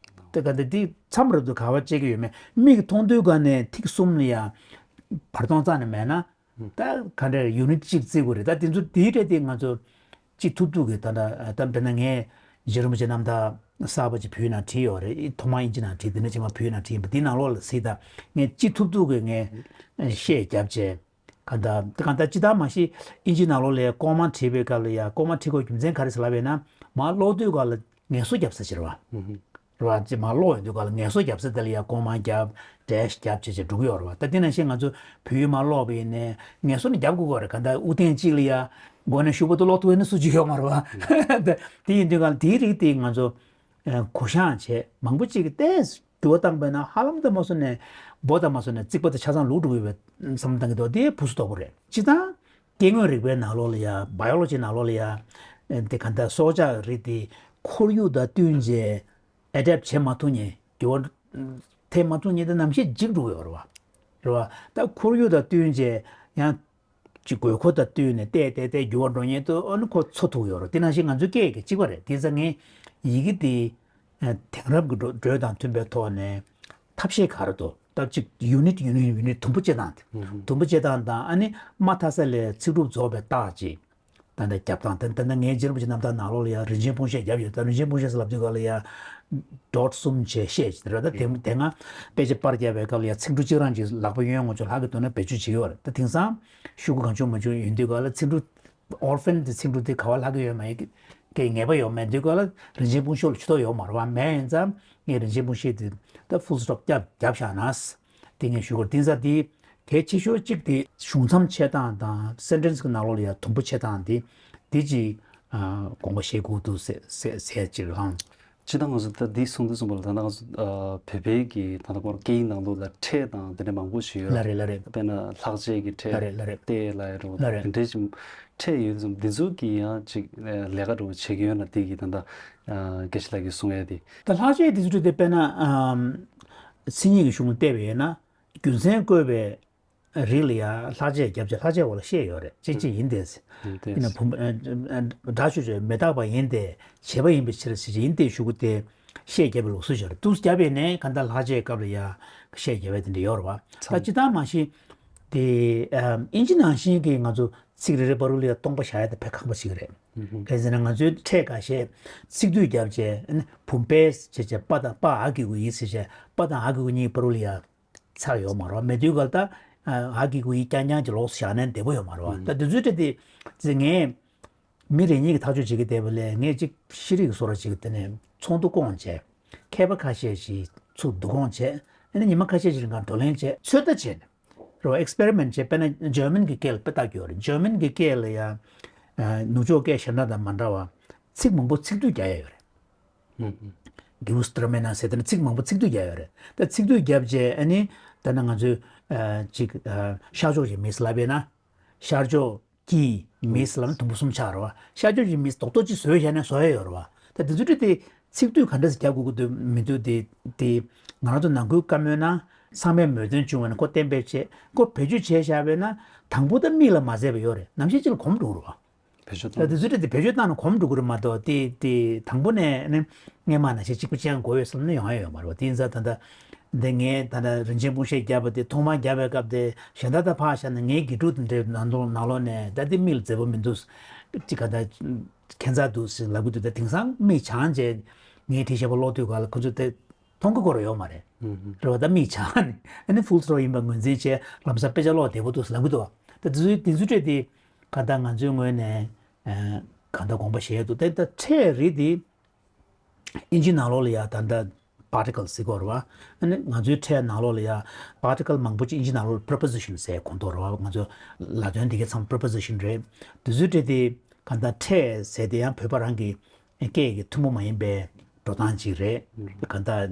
དེ་ག་འདྲ་དེ་མཚམས་རེ་དུ་ག་བ་བཅད་ཀྱི་ཡོད་མེད་མིག་གིས་མཐོང་དུས་ག་ནས་ཐིག་གསུམ་ལ་ཡ་བར་སྟོང་རྩ་ནས་མེད་ན། ད་ག་འདྲ་ཡུ་ནིཊ་གཅིག་བརྩི་དགོས་རེད། ད་དེ་ཚོ་དེའི་གྲས་དེ་ང་ཚོ་ཅི་ཐུབ་ཐུབ་གི་ད་ད་ད་དཔེར་ན་ངས་རྗེ་རིན་པོ་ཆེ་རྣམ་ཐར་གསར་པ་ཅིག་བོད་ཡིག་ནང་བྲིས་ཡོད་རེད། ཐོག་མར་དབྱིན་ཇི་ནང་བྲིས། དེ་ནས་རྗེས་མ་བོད་ཡིག་ནང་བྲིས་ཡིན་པ་འདི་ནང་ལོགས་ལ་གཟིགས། ད་ངས་ཅི་ཐུབ་ཐུབ་གི་ངས་ཤད་བརྒྱབ་བྱས། གང་ལྟར་གང་ལྟར་ཅི་ལྟར་མ་ཤེས་དབྱིན་ཇི་ནང་ལོགས་ལ་ཡ་ལྐོག་མ་བྲིས་པའི་སྐབས་ལ་ཡ་ལྐོག་མ་བྲིས་དགོས་རྒྱུ་མཚན་ག་རེ་ཟེར་ལབ་པས་ན་མར་ཀློག་དུས་སྐབས་ལ་ངལ་གསོ་རྒྱབ་ས་ཅིག་རེད་བ། རེད་བ། ཅིག་མར་ཀློག་ཡོང་དུས་སྐབས་ལ་ངལ་གསོ་རྒྱབ་ས་དེ་ལ་ཡ་ལྐོག་མ་རྒྱབ་འགྲེལ་བཤད་རྒྱབ་བྱས་བྱས་འགྲོ་གི་ཡོད་རེད་བ། ད་དེ་ནང་བཞིན་ང་ཚོ་བོད་ཡིག་མར་ཀློག་པ་ཡིན་ནའི་ངལ་གསོ་ནི་རྒྱབ་དགོས་ཀྱི་རེད། གང་ལྟར་དབུགས་ཐེངས་གཅིག་ལ་ཡ་མགོ་ནས་གཞུག་བར་དུ་ཀློག་ཐུབ་ཡོད་ན་སུ་གཅིག་ཡོད་མ་རེད་བ། ད་དེ་ཡིན་དུས་སྐབས་ལ་དེའི་རིགས་དེ་ང་ཚོ་གུ་བཤངས་བྱས་མང་པོ་གཅིག་གིས་ཏོག་ཙམ་འགྱུར་བ་བཏང་པས་ན་ཧ་ལམ་ད་མ་སོ་ནས་འབོ་ད་མ་སོ་ནས་རྩིག་པ་དེ་ཆ་ཚང་ལུག་འགྲོ་གི་ཡོད་པའི་བསམ་བློ་བཏང་གི་འདུག་དེ་ཕུགས་སུ་དོགས་པོ་རེད། སྤྱིར་བཏང་སྐྱེ་དངོས་རིག་པའི་ནང་ལོགས་ལ་ཡ་བ་ཡོ་ལོ་ཇི་ནང་ལོགས་ལ་ཡ་དེ་ག་འདྲ་སྲོག་ཆགས་རིགས་དེ་ཁོར་ཡུག་དང་བསྟུན་བྱས་ཨེ་ཌེབ་བྱེད་མ་ཐུབ་མཁན་འགྱུར་བ་ཐེབས་མ་ཐུབ་མཁན་དེ་ནམ་ཞིག་འཇིག་འགྲོ་གི་ཡོད་རེད་བ། རེད་བ། ད་ཁོར་ཡུག་དང་བསྟུན་བྱས་ཡང་། ཅིག་དགོས་མཁོ་དང་བསྟུན་ནས་བལྟས་བལྟས་བལྟས་འགྱུར་བ་འགྲོ་མཁན་དུ་ཨ་ནི་ཁོ་འཚོ་ཐུབ་ཡོད་རེད། དེ་ནང་བཞིན་ང་ཚོའི་སྐད་ཀྱི་གཅིག་པ་རེད། དེ་ཙང་ངས་ཡི་གེ་དེ་དེང་རབས་ཀྱི་འགྲོ་འགྲོས་དང་མཐུན་པའི་ཐོག་ནས་ཐབས་ཤེས་ག་རེ་འདུག་ད་ཅིག་ཡུ་ནིཊ་ཡུ་ནིཊ་ཡུ་ནིཊ་དུམ་བུ་བཅད་སྟངས་དེ་དུམ་བུ་བཅད་སྟངས་དང་ཨ་ནི་མ་མཐའ་ས་ལས་ཚིག་གྲུབ་རྫོགས་པའི་རྟགས་ཅིག་ད་ལྟ་རྒྱབ་སྟངས་དེ་ད་ལྟ་ངའི་རྗེ་རིན་པོ་ཆེ་རྣམ་ཐར་ནང་ལོགས་ལ་ཡང་རིན་ཆེན་སྤུངས་ཤད་རྒྱབ་ཡོད། ད་རིན་ཆེན་སྤུངས་ཤད་ཟེར་ལབ་དུས་ག་ལ་ཡང་ཌོཊ་གསུམ་བྱས་ཤད་ཅིག་རེད། ད་དེ་དེ་སྔ་དཔེ་ཆ་པར་རྒྱབ་པའི་སྐབས་ལ་ཡང་ཚིག་འབྲུ་གཅིག་རང་གཅིག་ལག་པ་གཡོན་ངོ་ཅོག་ལྷག་གི་འདུག་ན་བེད་སྤྱོད་བྱེད་ཀྱི་ཡོད་རེད། ད་དེང་སང་ཤོག་གུ་གང་བྱུང་མང་བྱུང་ཡོང་དུས་ག་ལ་ཚིག་འབྲུ་ཨོར་ཕན་དེ་ཚིག་འབྲུ་དེ་ག་བ་ལྷག་གི་ཡོད་མེད་ཀྱི་ངེས་པ་ཡོད་མེད་དུས་ག་ལ་རིན་ཆེན་སྤུངས་ཤད་ལ་ཇུས་གཏོགས་ཡོད་མ་རེད་བ། མེད་ཡིན་ཙང་ངས་རིན་ཆེན་སྤུངས་ཤད་དེ་ད་ཕུལ་སི་ཊོབ་རྒྱབ་རྒྱབ་བཞག་ན། དེ་ངས་ཞུ་དགོས་རེད། དེང་སང་དེ་གལ་ཆེ་ཤོས་གཅིག་དེ་གཞུང་མཚམས་ཕྱེ་སྟངས་དང་སེན་ཊེན་སི་གི་ནང་ལོགས་ལ་ཡང་དུམ་བུ་ཕྱེ་སྟངས་དེ་དེ་ཅིག་ཨ་དགོངས་པ་བཞེས་དགོས་འདུག་ཟེར་ཟེར་ཟེར་ཅིག་ལངས། ཅི་ད་ང་ཚོ་ད་འདི་གསུང་དུས་ཙམ་པ་ལ་ད་ལྟ་ང་ཚོ་ཨ་བོད་པའི་གི་ད་ལྟ་ཁོ་རང་སྐད་ཡིག་ནང་ལོགས་ལ་ཕྲད་དང་དེ་འདྲ་མང་པོ་ཞིག་ཡོད་ལ་རེད། ལ་རེད། དཔེར་ན་ལྷག་བཅས་ཀྱི་ཕྲད། ལ་རེད། ལ་རེད། ཏེ་ལ་ཡ་རོ་ལ་རེད། དེ་འདྲའི་ཅིག་ཕྲད་ཡོད་དུས་ཙམ་འདི་ཚོ་གི་ཡང་ཅིག་ལས་ཀ་འདྲ་བོ་བྱེད་ཀྱི་ཡོད་ན་དེ་གི་ད་ལྟ་ཨ་དགེ་བཤེས་ལགས་ཀྱིས་གསུང་ཡ་དེ། ད་ལྷག་བཅས་དེ་ཚོ་དེ་དཔེར་ན་ཨམ་མཚན་ཉིད་ཀྱི་གཞུང་ལ་བལྟས་པ་ཡིན་ན། རྒྱུ་མཚན་བཀོད་པའི་རིགས་ལ་ཡང་ལྷག་བཅས་བརྒྱབ་བྱས་ལྷག་བཅས་འོག་ལ་བཤད་ཡོད་རེད། ཅིག་ཅིག་ཡིན་ཏེ། ཡིན་ཏེ། ཡིན་ན་བུམ་ཨ་ཨ་སྒྲ་ཆོས་ཅན། མི་རྟག་པ་ཡིན་ཏེ། བྱས་པ་ཡིན་པའི་ཕྱིར་ཟེར་ཅིག་ཡིན་ཏེ་ཞུ་གི་སྟེ། བཤད་བརྒྱབ་པའི་ལུགས་སྲོལ་ཞིག་རེད། འདུག་སེ་བརྒྱབ་པས་ནས་གང་ལྟར་ལྷག་བཅས་སྐབས་ལ་ཡང་བཤད་བརྒྱབ་པ་དེ་འདྲ་ཡོད་རེད་བ། ད་ཅི་ལྟར་མ་ཤེས། དེ་ཨ་དབྱིན་ཇི་ནང་བཞིན་གྱི་ང་ཚོ་ཚིག་རེ་རེ་བར་དུ་ལ་ཡང་སྟོང་པ་བཞག་ཡ་དེ་དཔེ་ཁག་པོ་ཞིག་རེད། གལ་སྲིད་ན་ང་ཚོའི་ཕྲད་ཁ་ཤས་ཚིག་སྡུད་བརྒྱབ་བྱས་ཨ་ནི་བུམ་པས་བྱས་བྱས་པ་དང་པ་འ་གི་གུ་འི་ཟེར་བྱས་པ་དང་འ་གི་གུ་གཉིས་བར་དུ་ལ་ཡང་ཚར་ཡོད་མ་རེད་བ། མེད་དུས་ག་ལ་ད་འ་གི་གུ་འི་རྐྱང་རྐྱང་གྱི་ལོགས་སུ་བཞག་ན་བདེ་པོ་ཡོད་མ་རེད་བ། ད་དེ་ཚོའི་གྲས་དེ་ཚེ་ངས་མི་རེ་གཉིས་ཀྱིས་ཐག་གཅོད་བྱེད་ཀྱི་བསྡད་པ་ལས་ངས་ཅིག་ཤེས་རིག་གི་བཟོ་གྲྭ་ཅིག་གི་དེ་ནས་ཚོགས་འདུ་བསྐོངས་བྱས། མཁས་པ་ཁ་ཤས་ཤིག་ཚུར་བསྡུ་སྐོང་བྱས། ཨ་ནི་ཉི་མ་ཁ་ཤས་ཤིག་རིང་ག་བགྲོ་གླེང་བྱས། ཚོད་ལྟ་བྱས་ནས་རེད་བ། ཨེག་སི་པེ་རི་མེན་ཊི་བྱས། དཔེར་ན་ཇར་མན་གྱི་སྐད་ལ་དཔེ་བལྟ་རྒྱུ་ཡོད་རེད། ཇར་མན་གྱི་སྐད་ལ་ཡང་ནུབ་ཕྱོགས་སྐད་གཞན་དག་དང་མ་འདྲ་བ་ཚིག་མང་པོ་ཚིག་སྡུད་རྒྱག་ཡ་ཡོད་རེད། གེའུ་སི་ཏྲ་མེ་ན་ཟེར་དེ་ནི་ཚིག་མང་པོ་ཚིག་སྡུད་རྒྱག་ཡོད་རེད། ད་ཚིག་སྡུད་བརྒྱབ་རྗེས་ཨ་ནི་ད་ནི་ང་ཚོས་ཨ་ཅིག་ཨ་ཤར་ཕྱོགས་ཀྱི་མིས་ལབ་ཡོད་ན་ཤར་ཕྱོགས་ཀྱི་མིས་ལབ་ན་དུམ་བུ་གསུམ་ཆགས་རེད་བ། ཤར་ཕྱོགས་ཀྱི་མིས་རྡོག་རྡོག་ཅིག་བཟོས་བཞག་ནས་བཟོ་ཡ་ཡོད་རེད་བ། ད་དེ་ཚོ་དེ་ཚིག་སྡུད་ག་འདྲ་ཞིག་རྒྱག་དགོས་ཀྱི་འདུག་མི་འདུག་དེ་དེ་ང་རང་ཚོ་ནང་ཁུལ་བཀའ་མོལ་ན་ཚང་མས་མོས་མཐུན་བྱུང་བ་ན་ཁོ་གཏན་འབེབས་བྱས་ཁོ་བེད་སྤྱོད་བྱས་བཞག་པས་ན་དང་པོ་ད་མིག་ལ་མ་མཛེས་པ་ཡོད་རེད། ནམ་ཞིག་ཅིག་ལ་གོམས་འགྲོ་གི་རེད་བ། བེད་སྤྱོད་ད་བཏང་དེ་ཚོ་དེ་བེད་སྤྱོད་བཏང་ན་གོམས་འགྲོ་གི་རེད་མ་གཏོགས་དེ་དེ་དང་པོ་ནས་ནི་སྔས་མ་ནང་བཞིན་གཅིག་པ་གཅིག་རྐྱང་དགོས་ཡོད་བསམ་ན་ཡོང་ཡ་ཡོད་མ་རེད་བ། དེ་ཡིན་ཙང་ད་ལྟ་ འདི་ངས་ད་ལྟ་རིན་ཆེན་སྤུངས་བཤད་བརྒྱབ་པ་དེ་ཐོག་མར་བརྒྱབ་པའི་སྐབས་དེ་གཞན་དག་དང་ཕར་བཞག་ན་ངའི་དགེ་ཕྲུག་དེ་འདྲའི་ནང་དོན་ནང་ལོགས་ནས་ད་དེ་མིག་ལ་མཛེས་པོ་མི་འདུག་ཅི་ག་ད་ཁྱད་མཚར་འདུག་ཟེར་ལབ་ཀྱི་འདུག་ད་དེང་སང་མིག་བྱང་བྱས་ངའི་བྲིས་བཞག་པ་ཀློག་དུས་ག་ལ་ཁོ་ཚོས་དེ་མཐོང་གི་སྐོར་ཡོད་མ་རེད། ཧུམ་ཧུམ། རེད་བ། ད་མིག་བྱང་ནས་ཨ་ནི་ཕུལ་སི་ཊོབ་ཡིན་པ་ངོས་འཛིན་བྱས་ལམ་སང་དཔེ་ཆ་ཀློག་བདེ་པོ་འདུག་ལབ་ཀྱི་འདུག་བ། ད་དེ་ཚོའི་དེ་ཚོའི་གྲས་དེ་ག་ད་ང་ཚོའི་ངོས་ནས་ཨ་ག་ད་དགོངས་པ་བཞེས་འདུག་ད་ད་ཕྲད་རིགས་དེ་དབྱིན་ཇིའི་ནང་ལོགས་ལ་ཡ་ད་ད་particle ཟེར་གྱི་ཡོད་རེད་བ། ཨ་ནི་ང་ཚོའི་ཕྲད་ནང་ལོགས་ལ་ཡ་particle མང་པོ་ཅིག་དབྱིན་ཇིའི་ནང་ལོགས་ལ་preposition ཟེར་གོ་འདུག་རེད་བ། ང་ཚོ་ལ་དོན་དེ་གའི་ཚང་preposition རེད། དེ་ཚོའི་གྲས་དེ་ག་ད་ཕྲད་ཟེར་དེ་ཡང་བོད་པ་རང་གི་སྐད་ཀྱི་ཐུན་མོང་མ་ཡིན་པའི་འགྲོ་སྟངས་ཅིག་རེད། གང་ལྟར་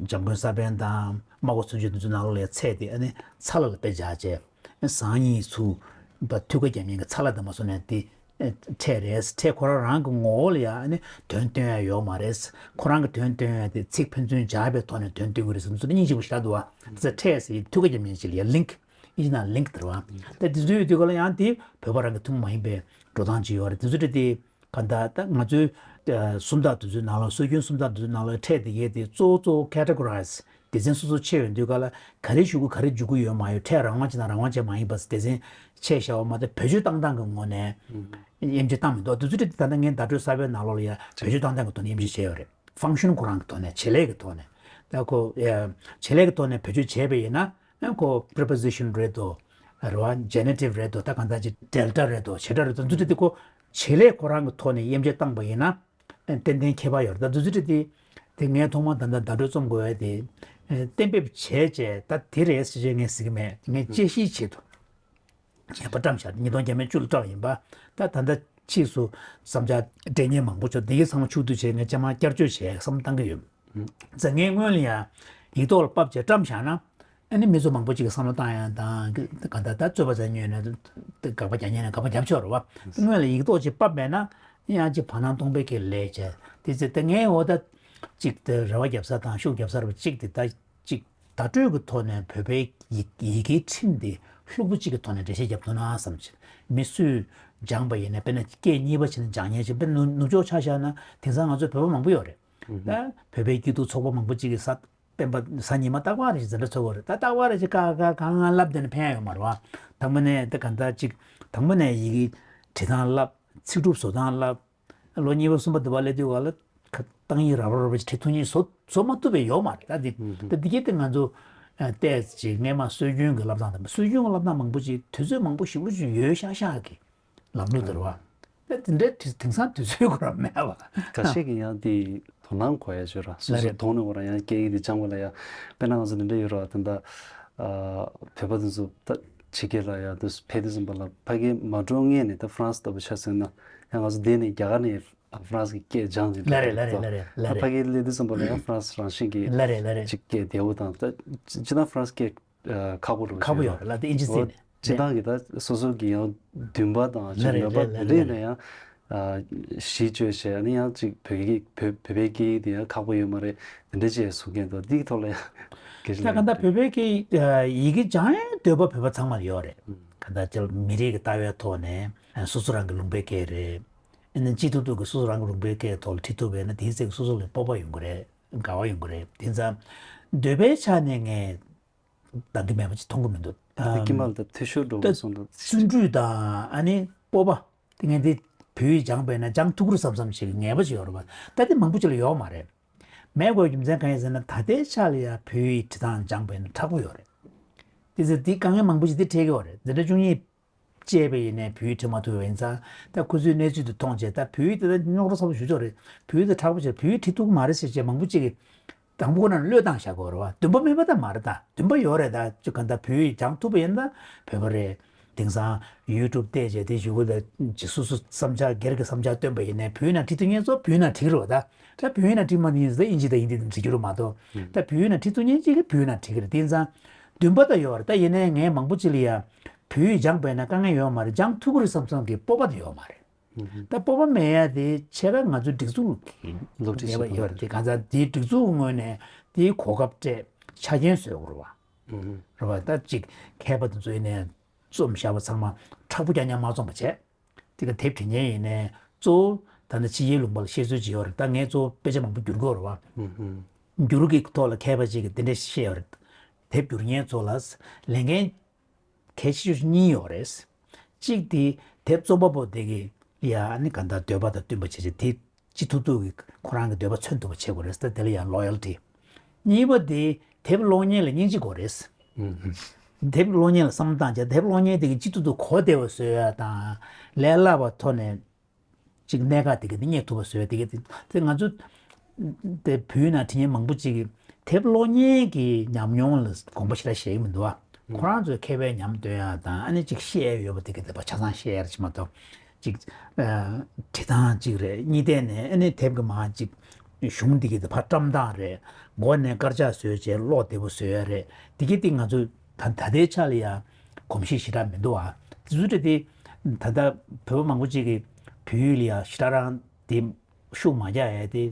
འཇམ་མགོན་ས་པཎ་དང་སྨྲ་བ་ཚུན་ཆད་དེ་ཚོའི་ནང་ལོགས་ལ་ཚད་དེ་ཨ་ནི་ཚ་ལ་ལ་དཔེ་སྦྱར་བྱས་ཟངས་གཉིས་སུ་པ་ཐུག་ཀ་རྒྱབ་མཁན་གྱི་ཚ་ལ་དང་མ་སོང་ནས་དེ་ཕྲད་རེད། ཕྲད་ཁོ་རང་རང་གི་ངོ་བོ་ལ་ཡང་ཨ་ནི་དོན་སྟོན་ཡ་ཡོད་མ་རེད། ཁོ་རང་གི་དོན་སྟོན་ཡ་དེ་ཚིག་ཕན་ཚུན་སྦྱར་བའི་ཐོག་ནས་དོན་སྟོན་གྱི་རེད་ཟེར་ཚུལ་སྙིང་རྗེ་པོ་ཞིག་ལྟ་འདུག་བ། དེ་ཚ་ཕྲད་ཟེར་ཐུག་ཀ་རྒྱབ་མཁན་ཅིག་ལ་ཡང་link ཨིན་ཇི་ནང་link དེ་རེད་བ། ད་དེ་ཚོའི་དུས་སྐབས་ལ་ཡང་དེ་བོད་པ་རང་གི་ཐུན་མོང་མ་ཡིན་པའི་འགྲོ་སྟངས་ཅིག་ཡོད་རེད། དེ་ཚོ་དེ་དེ་ག་ད་ད་ང་ཚོའི་ཨ་སུམ་རྟགས་དེ་ཚོའི་ནང་ལ་སྲོལ་རྒྱུན་སུམ་རྟགས་དེ་ཚོའི་ནང་ལ་ཕྲད་དེ་གའི་དེ་གཙོ་བོ་གཙོ་བོ་categorize སྡེ་ཚན་སོ་སོ་ཕྱེ་ཡོང་དུས་སྐབས་ལ་ག་རེ་ཞུ་དགོས་ག་རེ་འཇུག་གི་ཡོད་མ་ཡོད། ཕྲད་རང་དབང་ཅན་དང་རང་དབང་ཅན་མ་ཡིན་པ་སྡེ་ཚན་ཕྱེ་བཞག་པ་མ་གཏོགས་བེད་སྤྱོད་བཏང་སྟངས་ཀྱི་ངོས་ནས་དབྱེ་འབྱེད་བཏང་མི་འདུག་དེ་ཚོ་དེ་ད་ལྟ་ངས་བརྡ་སྤྲོད་གསར་པའི་ནང་ལོགས་ལ་ཡ་བེད་སྤྱོད་བཏང་སྟངས་ཀྱི་ཐོག་ནས་དབྱེ་འབྱེད་བྱས་ཡོད་རེད། function ཁོ་རང་གི་ཐོག་ནས་བྱེད་ལས་ཀྱི་ཐོག་ནས་ད་ཁོ་ཡ་བྱེད་ལས་ཀྱི་ཐོག་ནས་བེད་སྤྱོད་བྱས་པ་ཡིན་ན། ཨ་ཁོ་preposition རེད་དོ། རེད་བ། genitive རེད་དོ། ད་གང་ལྟར་ཅིག་delta རེད་དོ། བྱེད་སྒྲ་རེད་དོ། འདི་འདྲ་དེ་ཁོ་བྱེད་ལས་ཁོ་རང་གི་ཐོག་ནས་དབྱེ་འབྱེད་བཏང་པ་ཡིན་ན་ཨ་ཏན་ཏན་ཁྱད་པར་ཡོད་རེད། ད་འདི་འདྲ་དེ་དེ་ངས་ཐོག་མར་ད་ལྟ་བརྡ་སྤྲོད་རྩོམ་དགོས་པ་དེ་ཨ་གཏན་འབེབས་བྱས་བྱས་ད་དེ་རེད་ཟེར་བྱས་ངས་ཟེར་གི་མེད། ངས་དཔྱད་ཞིབ་བྱེད་དོ། བྱས་པ་བཀྲམ་བཞག་ཉིས་སྟོང་བརྒྱ་མེད་བཅུ་ལ་བཀྲམ་ཡིན་པ། ད་ད་ལྟ་ཕྱིས་སུ་བསམ་འཆར་སྤྲད་མཁན་མང་པོ་བྱུང་། འདི་གའི་ཚང་མ་ཕྱོགས་བསྡུས་བྱས་ངས་ཅང་མ་བསྐྱར་བཅོས་བྱས་བསམ་བཏང་གི་ཡོད། ཙང་ངས་སྔོན་ལ་ཡང་ཡིག་ཐོག་ལ་ཕབ་བྱས་བཀྲམ་བཞག་ན་ཨ་ནི་མི་ཚོ་མང་པོ་ཅིག་གིས་བསམ་བློ་བཏང་ཡང་དང་གང་ལྟར་ད་རྩོད་པ་ཟེར་ཉོས་ནས་དགག་པ་རྒྱག་མཁན་ནས་དགག་པ་རྒྱབ་ཆོག་རེད་བ། སྔོན་ལ་ཡིག་ཐོག་ཅིག་ཕབ་མེད་ན་ཡང་ཅིག་བར་སྣང་སྟོང་པའི་སྐད་ལས་བྱས་དེ་ཚེ་ད་ངས་འོ་ད་ཅིག་དེ་རེ་བ་རྒྱབ་ས་དང་ཤུགས་རྒྱབ་ས་རེད་བ། ཅིག་དེ་ད་ཅིག་བརྡ་སྤྲོད་ཀྱི་ཐོག་ནས་བོད་པའི་ཡི་ཡི་གེའི་ཁྲིམས་དེ་ལྷུག་པོ་གཅིག་གི་ཐོག་ནས་འགྲེལ་བཤད་རྒྱབ་ཐུབ་ན་བསམ་བྱས། མི་སུས་སྦྱངས་པ་ཡིན་ན་དཔེར་ན་སྐད་གཉིས་པ་བྱས་ན་སྦྱང་མཁན་ཞིག་དཔེར་ན་ནུབ་ཕྱོགས་ཆ་བཞག་ན་དེང་སང་ང་ཚོ་བོད་པ་མང་པོ་ཡོད་རེད། ད་བོད་པའི་སྐྱིད་སྡུག་ཚོགས་པ་མང་པོ་གཅིག་གིས་གཟའ་སྤེན་པ་གཟའ་ཉི་མ་རྟག་པར་རེ་ཞིག་འཛིན་གྲྭ་ཚོགས་ཀྱི་ཡོད་རེད། ད་རྟག་པར་རེ་ཞིག་ཀ་ཀ་གང་གང་ལབ་བསྡད་ན་ཕན་ཡོད་མ་རེད་བ། དང་པོ་ནས་ད་ག་འདྲ་ཅིག་དང་པོ་ནས་ཡི་གེ་བྲིས་སྟངས་ལབ། ཚིག་གྲུབ་བཟོ་སྟངས་ལབ། ལོ་གཉིས་པ་གསུམ་པ་དུ་བ་སླེབས་དུས་ག་ལ་ཁ་གཏང་ཡིག་རབ་རབ་རབ་ཅིག་བྲིས་ཐུབ་མཁན་བཟོ་བཟོ་མ་ཐུབ་པའི་ཡོད་མ་རེད། ད་འདི་ད་འདི་གྱད་དེ་ང་ཚོ་ཨ་ཏོག་ཙམ་ཅིག་སྔས་མ་སྲོལ་རྒྱུན་གྱི་བསླབ་སྟངས་དང་སྲོལ་རྒྱུན་གྱི་བསླབ་སྟངས་མང་པོ་ཅིག་དུས་ཚོད་མང་པོ་ཞེ་པོ་ཅིག་ཡོད་ཤག་ཤག་གི་ལམ་ལུགས་དེ་རེད་བ། ད་དེ་འདྲའི་དུས་དེང་སང་དུས་ཚོད་ཁོ་རང་མེད་བ། འགའ་ཤས་ཀྱིས་ཡང་དེ་དོ་སྣང་གོ་ཡ་ཅིག་ཡོད་ར། སོ་ལ་སོ་རེད། མཐོང་ནས་ཁོ་རང་ཡང་སྐད་ཡིག་དེ་སྦྱངས་པ་ལ་ཡ། དཔེར་ན་ང་ཚོ་འདི་འདྲ་ཡོད་ར། ད་ལྟ་ཨ་བོད་པ་དེ་ཚོ་ད་ཕྱི་རྒྱལ་ལ་ཡ་དུ་ཕེབས་དུས་ཙམ་པ་ལ་ཕ་གི་མ་འགྲོ་སྔོན་ནས་ད་ཧྥ་རན་སི་ལྟ་བུ་ཆ་མཚོན་ན་ཡང་ང་ཚོ་འདི་ནས་རྒྱ་གར་ནས་ཧྥ་རན་སི་གི་སྐད་སྦྱངས་ནས་ལ་རེད་ལ་རེད་ལ་རེད་ལ་ད་རེད། ཕ་གི་སླེབས་དུས་ཙམ་པ་ལ་ཡང་ཧྥ་རན་སི་རང་བཞིན་གྱི་ལ་རེད་ལ་རེད། ཅིག་སྐད་བདེ་བོ་དང་ད་སྤྱིར་བཏང་ཧྥ་རན་སི་སྐད་ཨ་ཁག་པོ་རུ་ཁག་པོ་ཡོད་ཡོད་རེད་ལ་དེ་ཨིན་ཇི་ཨོ་ཟེར་ནས་སྤྱིར་བཏང་གི་ད་སོ་སོ་གི་ཡང་འདུན་པ་དང་ཅིག་ལ་རེད་མོས་པ་ལ་དེ་རེད་འདྲ་ཡིན་ན་ཡང་ཨ་གཞི་བཅོལ་བྱས་ཨ་ནི་ཡང་ཅིག་བོད་སྐད་བོད་བོད་པའི་སྐད་ཡིག་དེ་ཡང་ཁག་པོ་ཡོད་མ་རེད་དེ་འདྲ་ཅིག་གསུང་མཁན་འདུག་འདིའི་ཐོག་ལ་ཡང་གལ་ཆེན་ད་ག་ད་བོད་པའི་སྐད་ཡིག་གི་སྦྱང་ཡའི་འདོད་པ་བོད་པ་ཚང་མར་ཡོད་རེད། ག་ད་ཅིག་མི་རིགས་ཀྱི་ལྟ་བའི་ཐོག་ནས་སོ་སོ་རང་གི་ལུང་པའི་སྐད་རེད། ཨ་ནི་སྤྱི་ཐུབ་ཐུབ་ཀྱི་སོ་སོ་རང་གི་ལུང་པའི་སྐད་ཐོག་ལ་ཁྲིད་ཐུབ་པ་ཡིན་ན་དེའི་ཚེ་སོ་སོ་ལ་སྤོབས་པ་ཡོང་གི་རེད། དགའ་བ་ཡོང་གི་རེད། དེ་ཙང་འདོད་པའི་ཆ་ནས་ངས་འདང་གི་མེད་པ་ཅིག་མཐོང་གི་མི་འདུག་ད་དེ་ཀྱི་མ་ལ་ད་འཐུས་ཤོར་འགྲོ་ད་གི་སོང་འདུག་བརྩོན་འགྲུས་དང་ཨ་ནི་སྤོབས་པ་དེ་ངས་འདི་བོད་ཡིག་སྦྱངས་པས་ན་སྦྱང་ཐུབ་ཀྱི་རེད་བསམ་བསམ་ཞིག་གི་ངེས་པ་ཅིག་ཡོད་རེད་པ། ད་དེ་མང་པོ་ཅིག་ལ་ཡོད་མ་རེད། མེད་དགོས་རྒྱུ་མཚན་གང་ཡིན་ཟེར་ན་ད་ལྟའི་ཆ་ལ་ཡ་བོད་ཡིག་འབྲི་སྟངས་སྦྱངས་པས་ན་དྲག་པོ་ཡོད་རེད། དེ་ཚེ་འདི་དཀའ་ངལ་མང་པོ་ཞིག་འདི་འཕྲད་ཀྱི་ཡོད་རེད། འཛིན་གྲྭ་བཅུ་གཉིས་བཅད་པ་ཡིན་ནའི་བོད་ཡིག་འབྲི་མ་ཐུབ་པ་ཡིན་ཙང་ད་ཁོ་ཚོའི་གནས་ཚུལ་དེ་མཐོང་བྱས་ད་བོད་ཡིག་དེ་ད་རྙོག་དྲ་ཚ་པོ་ཞེ་པོ་ཅིག་རེད། བོད་ཡིག་དེ་དྲག་པོ་བྱས་བོད་ཡིག་འབྲི་ཐུབ་ཀྱི་མ་རེད་ཟེར་བྱས་མང་པོ་ཅིག་གིས་དང་པོ་ཁོ་ན་བློས་བཏང་བཞག་དགོས་རེད་བ། འདུན་པ་མེད་པ་ད་མ་རེད། ད་འདུན་པ་ཡོད་རེད། ད་ཅིག་ག་ད་བོད་ཡིག་སྦྱང་ཐུབ་པ་ཡིན་ན་བོད་པ་རེད། དེང་སང་ཡུ་ཊུབ་བལྟས་བྱས་དེ་གཞུག་གུ་ལ་ཅིག་སོ་སོ་བསམ་འཆར་སྒེར་གྱི་བསམ་འཆར་བཏོན་པ་ཡིན་ནའི་བོད་ཡིག་ནང་བྲིས་ཐུབ་མཁན་ཚོ་བོད་ཡིག་ནང་བྲིས་ཀྱི་རེད་བ། ད་ད་བོད་ཡིག་ནང་བྲིས་མ་ཐུབ་མཁན་ཚོ་ད་དབྱིན་ཇི་དང་དབྱིན་དི་ནང་བྲིས་རྒྱུ་རེད་མ་གཏོགས་ད་བོད་ཡིག་ནང་བྲིས་ཐུབ་མཁན་ཅིག་གིས་བོད་ཡིག་ནང་བྲིས་ཀྱི་རེད། དེང་སང་འདུན་པ་ད་ཡོད་རེད། ད་ཡིན་ནའི་ངས་མང་པོ་ཅིག་ལ་ཡ་བོད་ཡིག་སྦྱངས་པས་ན་དཀའ་ངལ་ཡོད་མ་རེད། སྦྱང་ཐུབ་ཀྱི་རེད་བསམ་བསམ་གྱི་སྤོབས་པ་ད་ཡོད་མ་རེད། ད་སྤོབས་པ་མེད་ཡ་དེ་ཕྱེད་ཀ་ང་ཚོའི་སྒྲིག་འཛུགས་ཀྱི་སློབ་ཁྲིད་ཉེས་པ་བྱེད་ཡོད་རེད། དེ་གང་ཟག་དེའི་སྒྲིག་འཛུགས་ངོས་ནས་དེའི་གོ་སྐབས་སྤྲད་ཆ་རྐྱེན་བཟོས་དགོས་རེད་བ། རེད་བ། ད་ཅིག་མཁས་པ་དེ་ཚོ་ཡིན་ནའི་རྩོམ་བཞག་པ་ཚང་མ་མཁྲེགས་པོ་རྐྱང་རྐྱང་མ་རྩོམ་པ་བྱས། དེ་ག་དེབ་བྲིས་མཁན་ཡིན་ནའི་གཙོ་བོ་ད་ནི་ཕྱི་རྒྱལ་ལུང་པ་ལ་བཤད་སྲོལ་ཅིག་ཡོད་རེད། ད་ངས་གཙོ་བོ་དཔེ་ཆ་མང་པོ་བསྒྱུར་གྱི་ཡོད་རེད་བ། འགྱུར་གྱི་ཐོག་ལ་མཁས་པ་ཅིག་གིས་དེ་འདྲ་བཤད་ཡོད་རེད། དེབ་བསྒྱུར་མཁན་ཚོ་ལ་ལས་འགན་གལ་ཆེ་ཤོས་གཉིས་ཡོད་རེད། གཅིག་དེ་དེབ་རྩོམ་པ་པོ་དེ་གི་ཡ་ཨ་ནི་ག་འདྲ་འདོད་པ་དང་བསྟུན་པ་བྱེད་ཆེད་དེ་ཅི་ཐུབ་ཐུབ་ཀྱིས་ཁོ་རང་གི་འདོད་པ་མཚོན་ཐུབ་པ་བྱེད་དགོས་རེད་ཟེར། དེ་ལ་ཡང་ལོ་ཡལ་ཊི། གཉིས་པ་དེ་དེབ་ཀློག་མཁན་ལ་སྙིང་རྗེ་དགོས་རེད། དེབ་ཀློག་མཁན་ལ་བསམ་བློ་བཏང་བྱས་དེབ་ཀློག་མཁན་དེ་གིས་ཅི་ཐུབ་ཐུབ་གོ་བདེ་བ་བཟོ་ཡ་དང་ལས་སླ་བ་ཐོག་ནས་ཅིག་གནད་འགག་དེ་ག་དེ་རྙེད་ཐུབ་པ་བཟོས་དེ་ག་དེ་དེ་ང་ཚོ་དེ་བོད་ནང་བྲིས་མཁན་མང་པོ་ཅིག་གིས་དེབ་ཀློག་མཁན་གྱི་ཉམས་མྱོང་ལ་དགོངས་པ་ཞེ་དྲག་བཞེས་ཀྱི་མི་འདུག་བ། ཁོ་རང་ཚོའི་མཁས་པའི་ཉམས་སྟོན་ཡ་དང་ཨ་ནི་ཅིག་བཤད་ཡ་ཡོད་པ་དེ་ག་དེ་ཕར་ཆ་ཚང་བཤད་ཡ་ཅིག་མ་གཏོགས་ཅིག་བྲིས་སྟངས་ཅིག་རེད། གཉིས་ཐད་ནས་ཨ་ནི་དེབ་ཀྱི་མར་ཅིག་གཞུང་དེ་ག་དེ་ཕར་བཀྲམ་སྟངས་རེད། མགོ་ནས་དཀར་ཆག་བཟོས་བྱས་ཀློག་བདེ་པོ་བཟོ་ཡ་རེད། དེ་ག་དེ་ང་ཚོ་ད་ད་ལྟའི་ཆ་ལ་ཡ་གོམས་གཤིས་ཞེ་དྲག་མི་འདུག་ཨ། དེ་ཚོ་རེད་དེ། ད་ལྟ་བོད་པ་མང་པོ་ཅིག་གིས་བོད་ཡིག་ལ་ཡ་ཞེ་དྲག་རང་དེ་ཤུགས་མ་རྒྱག་ཡ་དེ་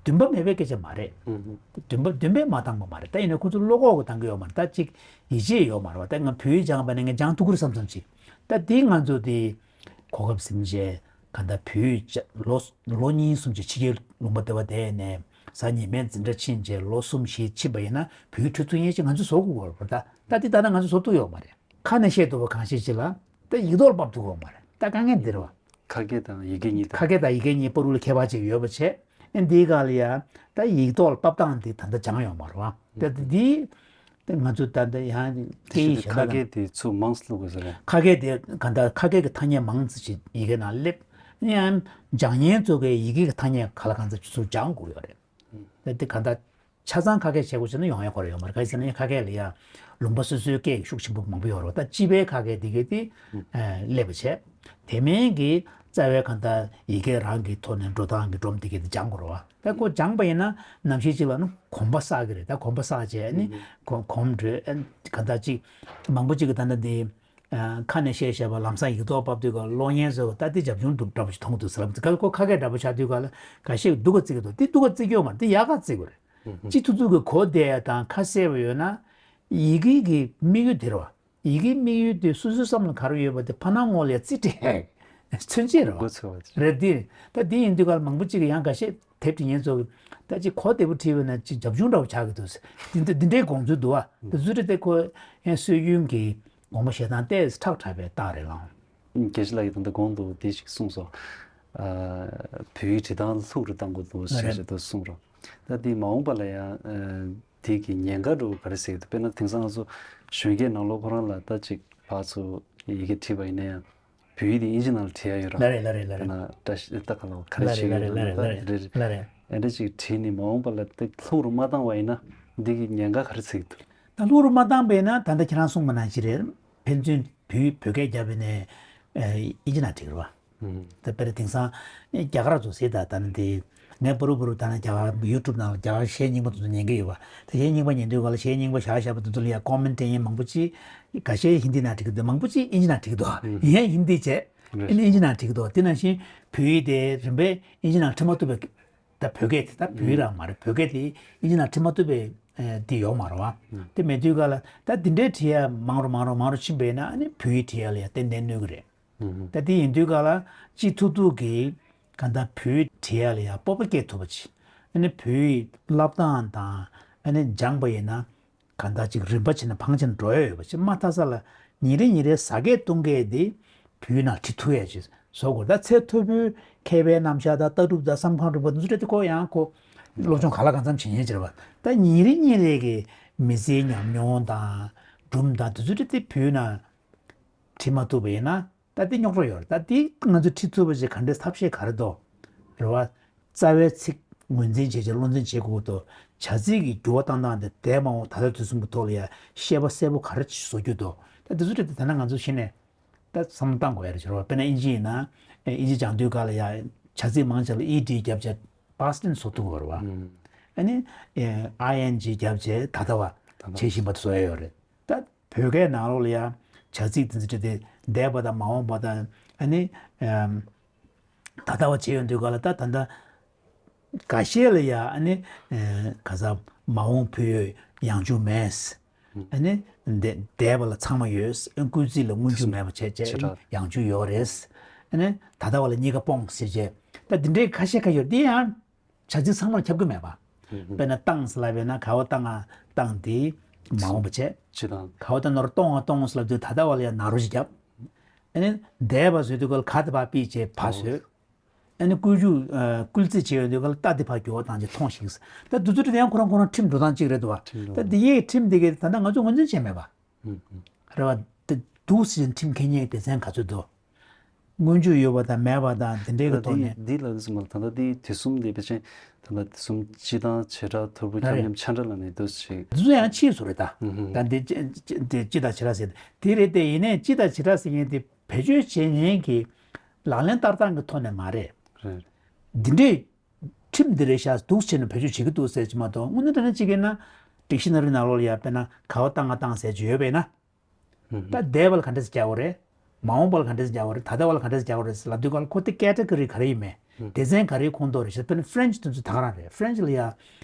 འདུན་པ་མེད་པའི་སྐད་ཆ་མ་རེད། འདུན་པ་འདུན་པས་མ་བཏང་པ་མ་རེད། ད་ཡིན་ན་ཁོ་ཚོ་བློ་ཁོག་གིས་བཏང་གི་ཡོད་མ་རེད། ད་ཅིག་ཡིད་ཆེས་ཡོད་མ་རེད་བ། ད་ང་བོད་ཡིག་སྦྱངས་པ་ནས་ངས་སྦྱང་ཐུབ་ཀྱི་རེད་བསམ་བསམ་ཅིག་ད་དེ་ང་ཚོ་དེ་གོ་སྐབས་ཟིན་བྱས་གང་ལྟར་བོད་ཡིག་ལོ་ལོ་གཉིས་གསུམ་ཅིག་ཕྱི་རྒྱལ་ལུང་པ་དེ་བ་དེ་ནས་གཟའ་ཉི་མའི་འཛིན་གྲྭ་ཕྱིན་བྱས་ལོ་གསུམ་བཞི་ཕྱིན་པ་ཡིན་ན་བོད་ཡིག་ཁྲིད་ཐུབ་མཁན་ཅིག་ང་ཚོ་བཟོ་དགོས་པ་རེད། ད་ད་དེ་ད་ལྟ་ང་ཚོ་བཟོ་ཐུབ་ཡོད་མ་རེད། ཁ་ནས་བཤད་ཐུབ་པ་གང་ཞིག་ཅིག་ལ་ད་ཡིག་ཐོག་ལ་ཕབ་ཐུབ་ཀྱི་ཡོད་མ་རེད། ད་དཀའ་ངལ་འདི་རེད་བ། ཁ་སྐད་དང་ཡི་གེ་གཉིས་དང་། ཁ་སྐད་དང་ཡི་གེ་གཉིས་བར་དུ་ལ་ཁྱད་པར་ཅིག་ཡོད་པ་བྱས། ཨ་འདིའི་སྒང་ལ་ཡ་ད་ཡིག་ཐོག་ལ་ཕབ་སྟངས་འདི་ད་ལྟ་སྦྱངས་ཡོད་མ་རེད་བ། ད་འདི་ད་ང་ཚོ་ད་ལྟ་ཡང་སྐད་ཡིག་གཞན་ཁ་དག་ནང་སྐད་དེ་ཚུར་མང་ཙམ་བླུག་དགོས་ཟེར་རེད། ཁ་སྐད་དེ་ག་ད་ཁ་སྐད་ཀྱི་ཐ་སྙད་མང་ཙམ་ཞིག་ཡི་གེ་ནང་སླེབས། ཨ་ནི་ཡང་སྦྱང་མཁན་ཚོ་གིས་ཡི་གེ་གི་ཐ་སྙད་ག་ལ་གང་འཚམ་ཅིག་ཚུར་སྦྱང་དགོས་ཡོད་རེད། ད་འདི་ག་ད་ཆ་ཚང་ཁ་སྐད་བྱེད་དགོས་ཟེར་ན་ཡོང་ཡ་ཁོ་ར་ཡོད་མ་རེད། ག་རེ་ཟེར་ན་ཁ་སྐད་ལ་ཡ་ལུང་པ་སོ་སོའི་སྐད་ཤུགས་ཆེན་པོ་མང་པོ་ཡོད་རེད། ད་སྤྱི་པའི་ཁ་སྐད་འདི་ག་དེ་ཨ་སླེབས་པ་བྱས། དེ་མིན་གྱི་རྩ་བའི་གང་ལྟར་ཡི་གེ་རང་གི་ཐོག་ནས་འགྲོ་སྟངས་ཀྱི་སྒྲོམ་འདི་ག་དེ་སྦྱང་དགོས་རེད་བ། ད་ཁོ་སྦྱངས་པ་ཡིན་ན་ནམ་ཞིག་ཅིག་ལ་ནི་གོམས་པ་བསགས་ཀྱི་རེད། ད་གོམས་པ་བསགས་བྱས་ནི་གོམས་གོམས་འགྲོས། ཨ་གང་ལྟར་ཅིག་མང་པོ་ཅིག་གི་ད་ལྟ་འདི་ཁ་ནས་བཤད་བཤད་པ་ལམ་སང་ཡིག་ཐོག་ཕབ་དུས་ག་ཀློག་མཁན་ཚོ་ད་འདི་རྒྱབ་ལྗོངས་སྡུག་འདྲ་པོ་ཞིག་མཐོང་གི་འདུག་ཟེར་ལབ་ཙང་ཁོ་ཁ་སྐད་འདྲ་པོ་ཆགས་དུས་ག་ལ་འགའ་ཤས་སྡུག་ག་བརྩི་གི་འདུག་དེ་སྡུག་ག་བརྩི་གི་ཡོད་མ་རེད། དེ་ཡག་ག་བརྩི་དགོས་རེད། སྤྱི་ཐུབ་ཐུབ་ཀྱི་གོ་བདེ་ཡ་དང་ཁ་གསལ་བ་ཡོད་ན་ཡི་གེ་གི་དམིགས་ཡུལ་དེ་རེད་བ། ཡི་གེའི་དམིགས་ཡུལ་དེ་སོ་སོའི་བསམ་བློ་ག་རེ་ཡོད་པ་དེ་ཕར་སྣང་ངོ་ལ་ཡ་རྩིས་སྤྲད་མཚོན་བྱེད་རེད་བ། མགོ་ཚོས་པ་རེད། དེ་ད་དེ་ཡིན་དུས་ག་ལ་མང་པོ་ཅིག་གིས་ཡང་འགའ་ཤས་དེབ་འབྲི་མཁན་ཚོ་ད་ཅིག་གོ་བདེ་པོ་བྲིས་པ་ན་ཅིག་རྒྱབ་ལྗོངས་འདྲ་པོ་ཆགས་ཀྱི་འདུག་ཟེར། དེ་འདྲ་དེ་འདྲའི་དགོངས་ཚུལ་འདུག་བ། དེ་ཚོ་རེད་དེ་ཁོ་ཡང་སྲོལ་རྒྱུན་གྱི་དགོངས་པ་བཞེས་སྟངས་ཏོག་ཙམ་ཁྲག་ཁྲག་པའི་རྟགས་རེད་ལགས། དགེ་བཤེས་ལགས་ཀྱིས་ད་ལྟ་གོང་དུ་དེ་ཞིག་གསུངས་སོང་། ཨ་བོད་ཡིག་འབྲི་སྟངས་ལྷུག་རུ་གཏང་དགོས་འདུག་ཟེར་ཞེས་དུ་གསུངས་རོགས། ད་དེ་མ་འོངས་པ་ལ་ཡང་ཨ་དེ་གི་ཉེན་ཁ་འདྲ་བོ་ག་རེ་ཟེར་གྱི་འདུག་དཔེར་ན་དེང་སང་ང་ཚོ་གཞོན་སྐྱེས་ནང་ལོགས་ཁོ་རང་ལ་ད་ཅིག་ཕར་ཚུར་ཡི་གེ་བྲིས་པ་ཡིན་ན་ཡང་བོད་ཡིག་དེ་དབྱིན་ཇི་ནང་ལ་བྲིས་ཡ་ཡོད་ར། ལ་རེད་ལ་རེད་ལ་རེད། དཔེར་ན་བཀྲ་ཤིས་ད་ག་ལ་ག་རེ་ལ་རེད་བྲིས་ཡོད་ལ་རེད་ལ་རེད་ལ་རེད་ལ་རེད། ཨེ་འདྲ་ཅིག་བྲིས་ནས་མ་འོངས་པ་ལ་དེ་ལྷུག་རུ་མ་བཏང་བ་ཡིན་ན་འདི་གི་ཉེན་ཁ་ག་རེ་ཚིག་འདུག་ད་ལྷུག་རུ་མ་བཏང་པས་ན་ད་ལྟ་ཁྱེད་རང་གསུངས་པ་ནང་བཞིན་རེད། ཕན་ཚུན་བོད་བོད་སྐད་རྒྱབ་པས་ནས་ཨེ་དབྱིན་ཇི་ནང་བྲིས་རེད་བ། ད་དཔེར་དེང་སང་རྒྱ་གར་ཚོ་ཟེར་ད་ད་ནི་དེ་ངས་པུ་རུ་པུ་རུ་ད་ནི་རྒྱ་གར་ཡུ་ཊུབ་ནང་ལ་རྒྱ་གར་གཞས་རྙིང་པ་དེ་ཚོ་ཉན་གི་ཡོད་པ། ད་གཞས་རྙིང་པ་ཉན་དུས་ག་ལ་གཞས་རྙིང་པ་བཞག་བཞག་པ་དེ་ཚོ་ལ་ཡ་ཀོ་མེན་ཊི་སྤྲད་མཁན་མང་པོ་ཅིག་འགའ་ཤས་ཧིན་དི་ནང་བྲིས་ཀྱི་འདུག་མང་པོ་ཅིག་དབྱིན་ཇི་ནང་བྲིས་ཀྱི་འདུག་ཡིན་ཡང་ཧིན་དི་བྱས་ཨ་ནི་དབྱིན་ཇི་ནང་བྲིས་ཀྱི་འདུག་དེ་ནང་བཞིན་བོད་ཡིག་དེ་རིམ་པས་དབྱིན་ཇི་ནང་བྲིས་མ་ཐུབ་པའི་ད་བོད་སྐད་དེ་ད་བོད་ཡིག་རང་མ་རེད། བོད་སྐད་དེ་དབྱིན་ཇི་ནང་བྲིས་མ་ཐུབ་པའི་དེ་ཡོད་མ་རེད་བ། དེ་མེད་དུས་ག་ལ་ད་དེ་འདྲའི་བྲིས་ཡ་མང་རུ་མང་རུ་མང་རུ་ཕྱིན་པས་ན་ཨ་ནི་བོད་ཡིག་བྲིས་ཡ་ལ་ཡ་ཏན་ཏན་གནོད་ཀྱི་རེད། ད་དེ་ཡིན་དུས་ག་ལ་སྤྱི་ཐུབ་ཐུབ་ཀྱིས་གང་ལྟར་བོད་ཡིག་བྲིས་ཡ་ལ་ཡ་སྤོབས་པ་སྐྱེ་ཐུབ་པ་ཅིག་ཨ་ནི་བོད་ཡིག་བསླབ་སྟངས་དང་ཨ་ནི་སྦྱངས་པ་ཡིན་ན་གང་ལྟར་ཅིག་རིམ་པ་བྱས་ནས་ཕང་ཆེན་འགྲོ་ཡ་ཡོད་པ་ཅིག་མ་མཐའ་ས་ལ་ཉིན་རེ་ཉིན་རེ་ཟ་སྐད་བཏུང་སྐད་དེ་བོད་ཡིག་ནང་བྲིས་ཐུབ་ཡ་ཅིག་བཟོ་དགོས། ད་ཚད་མཐོ་པོའི་མཁས་པའི་རྣམ་གཞག་དང་ལྟ་གྲུབ་དང་བསམ་ཁམས་རིག་པ་འདི་ཚོ་རེད་དེ་ཁོ་ཡང་ཁོ་སློབ་སྦྱོང་ག་ལ་གང་འཚམ་བྱེད་མཁན་ཅིག་རེད་བ། ད་ཉིན་རེ་ཉིན་རེ་གི་མི་ཚེའི་ཉམས་མྱོང་དང་སྒྲུང་དང་དེ་ཚོ་རེད་དེ་བོད་ཡིག་ནང་བྲིས་མ་ཐུབ་པ་ཡིན་ན་ད་དེ་རྙོག་དྲ་ཡོད་རེད། ད་དེ་ང་ཚོ་ཁྲིད་ཐུབ་པ་ཅིག་ག་འདྲའི་ཐབས་ཤེས་ག་རེ་འདུག་རེད་བ། རྩ་བའི་ཚིག་ངོས་འཛིན་བྱེད་ཆེད་བློ་འཛིན་བྱེད་དགོས་འདུག་བྱ་ཚིག་གི་འགྱུར་བ་བཏང་སྟངས་དེ་འདས་མ་འོངས་ད་ལྟ་དུས་གསུམ་གྱི་ཐོག་ལ་ཡ་ཤེས་པ་གསལ་པོ་ག་རེ་བཟོ་རྒྱུ་འདུག་ད་དེ་ཚོ་རེད་དེ་ད་ནང་ང་ཚོ་གཞི་ནས་ད་བསམ་བློ་བཏང་དགོས་ཡ་རེད་ཟེར་བ། དཔེར་ན་དབྱིན་ཇི་ཡིན་ན་ཨེ་དབྱིན་ཇི་སྦྱང་དུས་སྐབས་ལ་ཡ་བྱ་ཚིག་མང་ཆེ་ལ་ཨི་ཌི་བརྒྱབ་བྱས་པ་སི་ཊེན་སི་བཟོ་ཐུབ་དགོས་རེད་བ། ཨ་ནི་ཨེ་ཨའི་ཨེན་ཇི་བརྒྱབ་བྱས་ད་ལྟ་བ་ད་ལྟ་བྱེད་བཞིན་པ་དེ་བཟོ་ཡ་ཡོད་རེད། ད་བོད་སྐད་ནང་ལོགས་ལ་ཡ་བྱ་ཚིག་དེ་ཚོ་དེ་འདས་པ་དང་མ་འོངས་པ་དང་ཨ་ནི་ཨམ་ད་ལྟ་བ་བྱེད་ཡོང་དུས་ག་ལ་ད་ད་ལྟ་འགའ་ཤས་ལ་ཡ་ཨ་ནི་ཨེ་ག་ས་མ་འོངས་ཕུལ་ཡོད་ཡང་བྱུང་མེད། ཨ་ནི་འདས་འདས་པ་ལ་ཚང་མ་ཡོད། སྐུལ་ཚིག་ལ་སྔོན་འཇུག་མེད་པ་བྱས་བྱས་ཡང་བྱུང་ཡོད་རེད། ཨ་ནི་ད་ལྟ་བ་ལ་གཉིས་ཀ་སྤོང་ཟེར་བྱས་ད་འདི་འདྲའི་ཁ་ཤས་ཁ་ཤས་ཡོད། འདི་ཡང་བྱ་ཚིག་ཚང་མར་ཁྱབ་ཀྱི་མེད་པ། དཔེར་ན་བཏང་ཟེར་ལབ་པས་ན་ག་བ་བཏང་ང་བཏང་དེ་མ་འོངས་པ་བྱས། སྤྱི་དང་། ག་བ་བཏང་ནོར་གཏོང་ང་གཏོང་ཟེར་ལབ་དུས་ད་ལྟ་བ་ལ་ཡང་ན་རོ་ཞིག་བརྒྱབ། ཨ་ནི་འདས་པ་བཟོས་དུས་སྐབས་ག་དེ་ཕར་ཕུད་བྱས་ཕར་བཟོས། ཨ་ནི་བསྐུལ་ཞུགས་ཨ་བསྐུལ་རྩིས་བྱས་ཡོང་དུས་སྐབས་ལ་རྟ་དེ་ཕར་འགྱུར་བ་བཏང་བྱས་མཐོང་ཞིག་ད་དུས་ཚོད་དེ་ཡང་ཁོ་རང་ཁོ་རང་ཁྲིམས་འགྲོ་སྟངས་གཅིག་རེད་འདུག་བ། ཁྲིམས་འགྲོ། ད་དེ་ཡས་ཁྲིམས་དེ་གས་ད་ལྟ་ང་ཚོ་ངོས་འཛིན་བྱས་མེད་པ། རེད་བ། དེ་འདུག་ཟེར་ཁྲིམས་འཁྱེར་མཁན་སྡེ་ཚན་ག་ཚོད་འདུག་སྔོན་འཇུག་ཡོད་པ་དང་མེད་པ་དང་དེ་འདྲའི་གི་ཐོག་ནས། འདི་ལ་གི་ཟིན་མ་ད་ལྟ་འདི་དུས་གསུམ་འདི་ཕལ་ཆེར་ད་ལྟ་དུས་གསུམ་སྤྱི་དང་བྱེ་བྲག་ཐོར་བུ་ཁྱབ་མཉམ་ཆ་འདྲ་ལ་ནི་འདུག་ཞིག་འདི་ཚོ་ཡང་ཕྱིས་སུ་རེད་ད། ད་འདི་སྤྱི་དང་བྱེ་བྲག་ཟེར་དེ་རེད་དེ། ཡིན་ནའི་སྤྱི་དང་བྱེ་བྲག་ཟེར་མཁན་དེ་བེད་སྤྱོད་བྱེད་མཁན་གྱི་ལག་ལེན་བསྟར་སྟངས་ཀྱི་ཐོག་ནས་མ་རེད། རེད། འདི་འདྲའི་ཁྲིམས་འདི་རེད་ཤག་འདུག་བྱས་ནས་བེད་སྤྱོད་བྱེད་ཀྱི་འདུག་ཟེར་གྱི་མ་གཏོགས་དངོས་གནས་དྲང་གནས་གཅིག་ཡིན་ན་ཌིག་ཤི་ན་རི་ནང་ལོགས་ལ་ཡ་དཔེར་ན་ག་བ་བཏང་ང་བཏང་ཟེར་གྱི་ཡོད་པས་ན། ད་འདས་པ་ལ་ག་འདྲས་རྒྱག་དགོས་རེད། མ་འོངས་པ་ལ་ག་འདྲས་རྒྱག་དགོས་རེད། ད་ལྟ་བ་ལ་ག་འདྲས་རྒྱག་དགོས་རེད་ཟེར་ལབ་དུས་སྒང་ལ་ཁོ་དེ་ཀེ་ཊི་གོ་རི་ག་རེ་ཡིན་མེད། སྡེ་ཚན་ག་རེའི་ཁོངས་གཏོགས་རེད་ཤག་དཔེར་ན་ཕ་རེན་ཆི་དེ་ཚོ་ད་ག་རང་རེད། ཕ་རེན་ཆི་ལ་ཡ་བྱ་